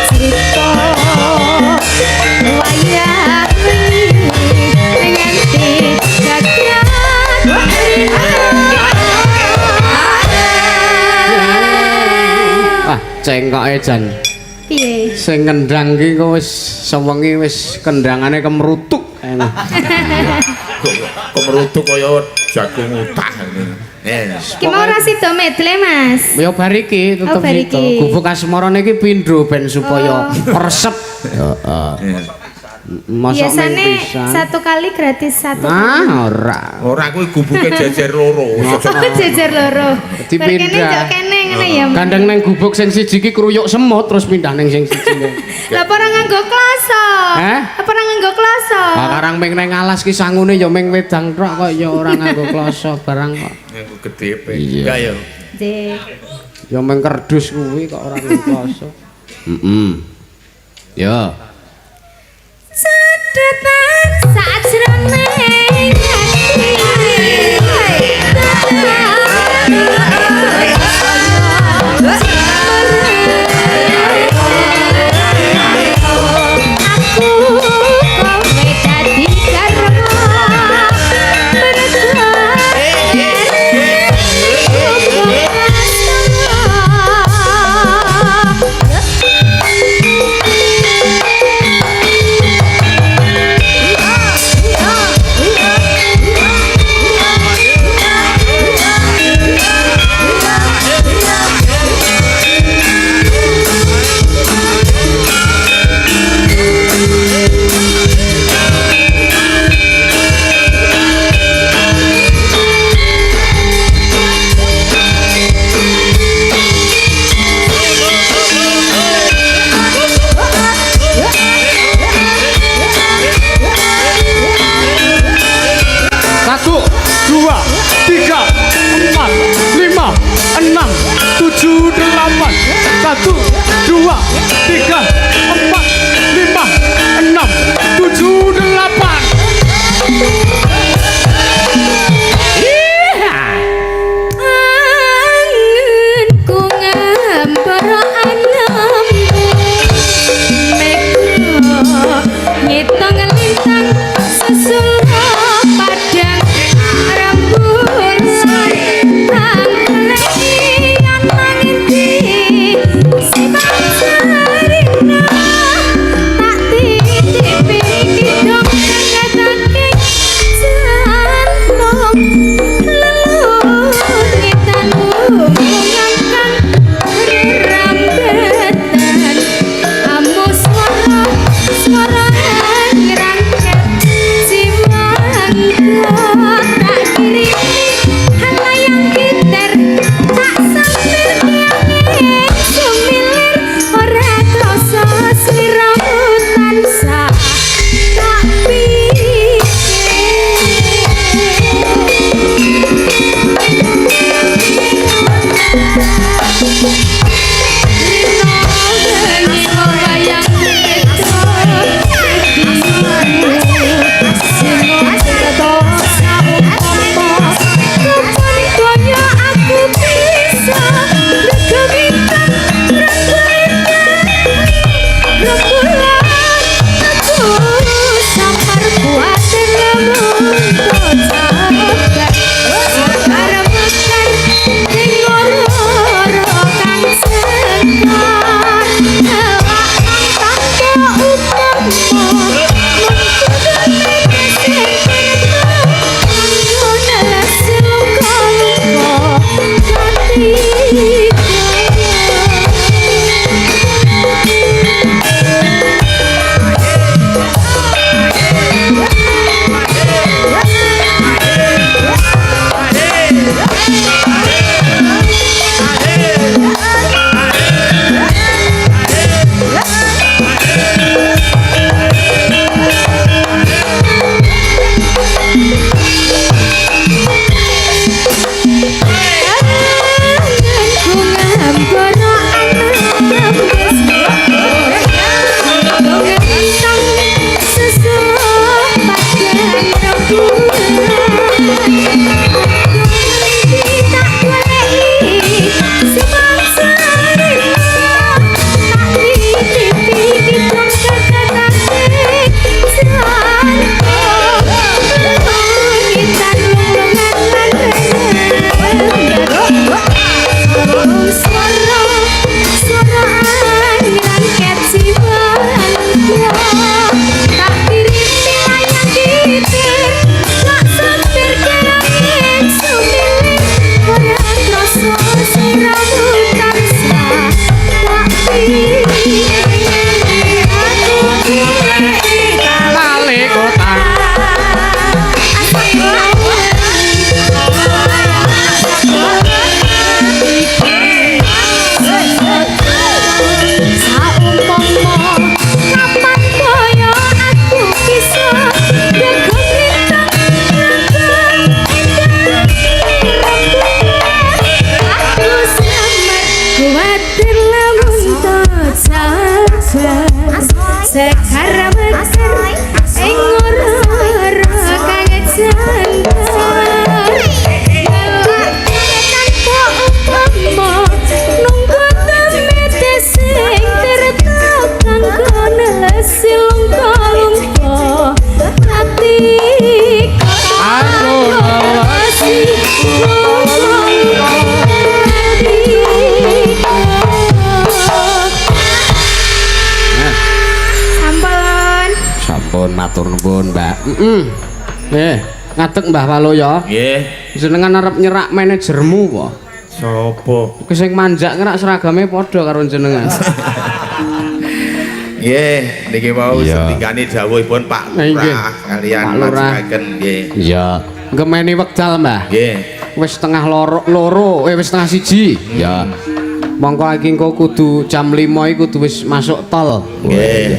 cerita wayah wengi nganti jagat. Wah, cengkoke jan. Piye? Sing ngendang ki kok wis sewengi wis kendangane kemrutuk. Enak. Kemrutuk kaya jagung utah ngene. Ki mau ora sida medle, Mas. Ya bar iki tetep Oh, bar sida. iki. Gubuk asmarane iki pindho ben supaya resep. Heeh. Mosok ming Biasane pisan. satu kali gratis satu. Ah, ora. Ora kuwi gubuke jejer loro. Oh, jejer loro. Dipindah. Bar kene njok kene ngene ya. Mas. Gandeng neng gubuk sing siji ki kruyuk semut terus pindah neng sing siji. Lah apa ora nganggo kloso? Eh? Apa ora nganggo kloso? Lah karang ming neng alas ki sangune ya ming wedang tok kok ya ora nganggo kloso barang kok. Nganggo gede pe. Iya. Enggak ya. Nggih. Ya ming kerdus kuwi kok ora nganggo kloso. Heeh. Ya. Sedetan saat jroning ati. Aku kowe dadi garwa mergo Satu, dua, tiga, empat, lima, enam, tujuh, delapan. Satu, dua, tiga, empat, lima, enam, tujuh, delapan. Angenku ngempara anemmu mega ngitung lintang sesulo padang rembun angklei ana ngendi sipacarina tak titipi kidung ngatake jantung lelur ngitanmu ngangkang rambetan amu swara swara ngrangket jiwangku tak kirimi halayang kiter tak sampir tiange sumilir ora krasa sliramu tansah tak pikir. Samar kuatir lamun Sekar mekar ing ora kang jangkar. Ngelak tanpa upama nunggu temete sing tirta kanggo nelesi lungka-lungka ati Aku nelesi lungka-lungka. Sampun. Sampun matur nuwun, Mbak. Heeh. Ngadeg Mbah Waluya. Nggih. Jenengan arep nyerak manajermu apa? Sopo? Ki sing manjak ngerak seragame padha karo jenengan. Nggih, niki wau Iya. setingkane dawuhipun Pak Nggih. Lurah kalian Pak Lurah. lajengaken nggih. Iya. Gemeni wekdal, Mbah. Nggih. Wis setengah loro, loro, wis setengah siji. Ya. Mongko iki engko kudu jam 5 iki kudu wis masuk tol. Nggih.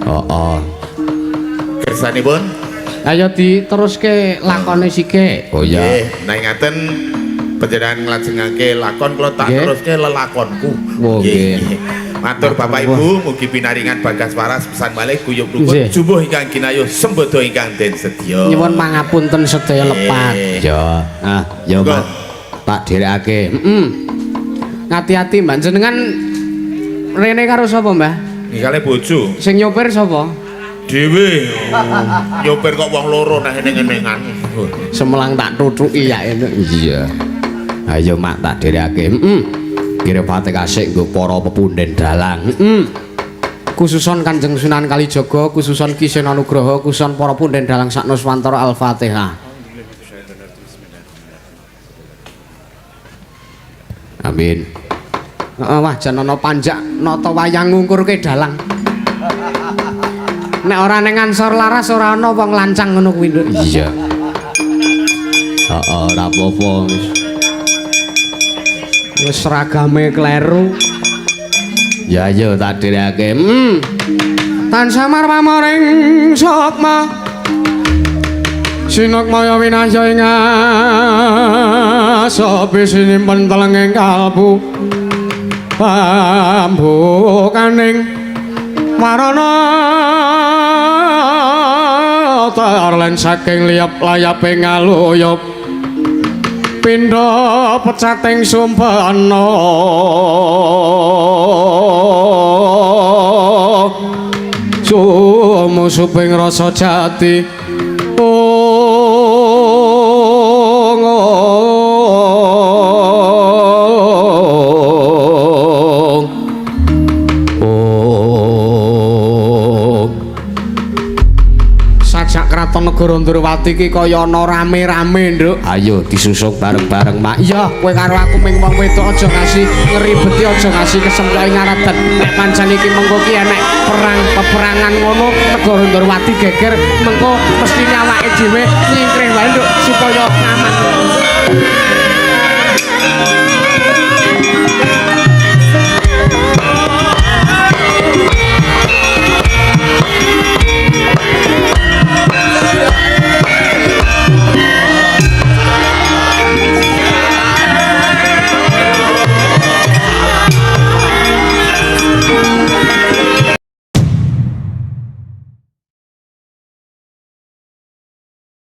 Heeh. Kersanipun? Ayo diteruske lakone sike. Oh iya. Nggih, nek ngaten panjenengan nglajengake lakon kula tak Nggih. teruske lelakonku. Oh, nggih. Matur Bapak Ibu, mugi pinaringan bagas waras pesan malih guyub rukun Nggih. jumbuh ingkang kinayuh sembodo ingkang den sedya. Nyuwun pangapunten sedaya lepat. Nggih. Ya. Ah, ya Monggo. Mak. Tak dherekake. Heeh. Ngati-ati, Mbak. Jenengan rene karo sapa, Mbah? Nggih bojo Sing nyopir sapa? dhewe. Nyopir kok wong loro nek eneng-enengan. Semelang tak tutuki ya ini. Iya. Ayo Mak tak dherekake. Heeh. Kirim Fatihah kasih nggo para pepunden dalang. Heeh. Khususon Kanjeng Sunan Kalijaga, khususon Ki Seno Nugroho, khususon para punden dalang sak Nuswantara. Al-Fatihah. Amin. Heeh, wah jan ana panjak nata wayang ngungkurke dalang. Nek ora ning ngansor laras ora ana wong lancang ngono kuwi, Nduk. Iya. Heeh, ora apa-apa wis. Wis seragame kleru. Ya ayo tak dherekake. Tansah marpamoring sukma. Sinukmaya winasya ing asopi sinimpen telenging kalbu. Pambukaning marana tarlen saking liyap layaping ngaluyup pindha pecating sumpena sumusuping rasa jati. Ong ong ong. Sajak kraton negara Ndrawati iki kaya ana rame-rame, Nduk. Ayo disusung bareng-bareng, Mak. Iya, kowe karo aku ming wong wedok aja ngasih ngribeti, aja ngasih kesemploke ngaradan. Nek pancen iki mengko ki enek perang peperangan ngono, negara Ndrawati geger, mengko mestine awake dhewe nyingkrih wae, Nduk, supaya aman.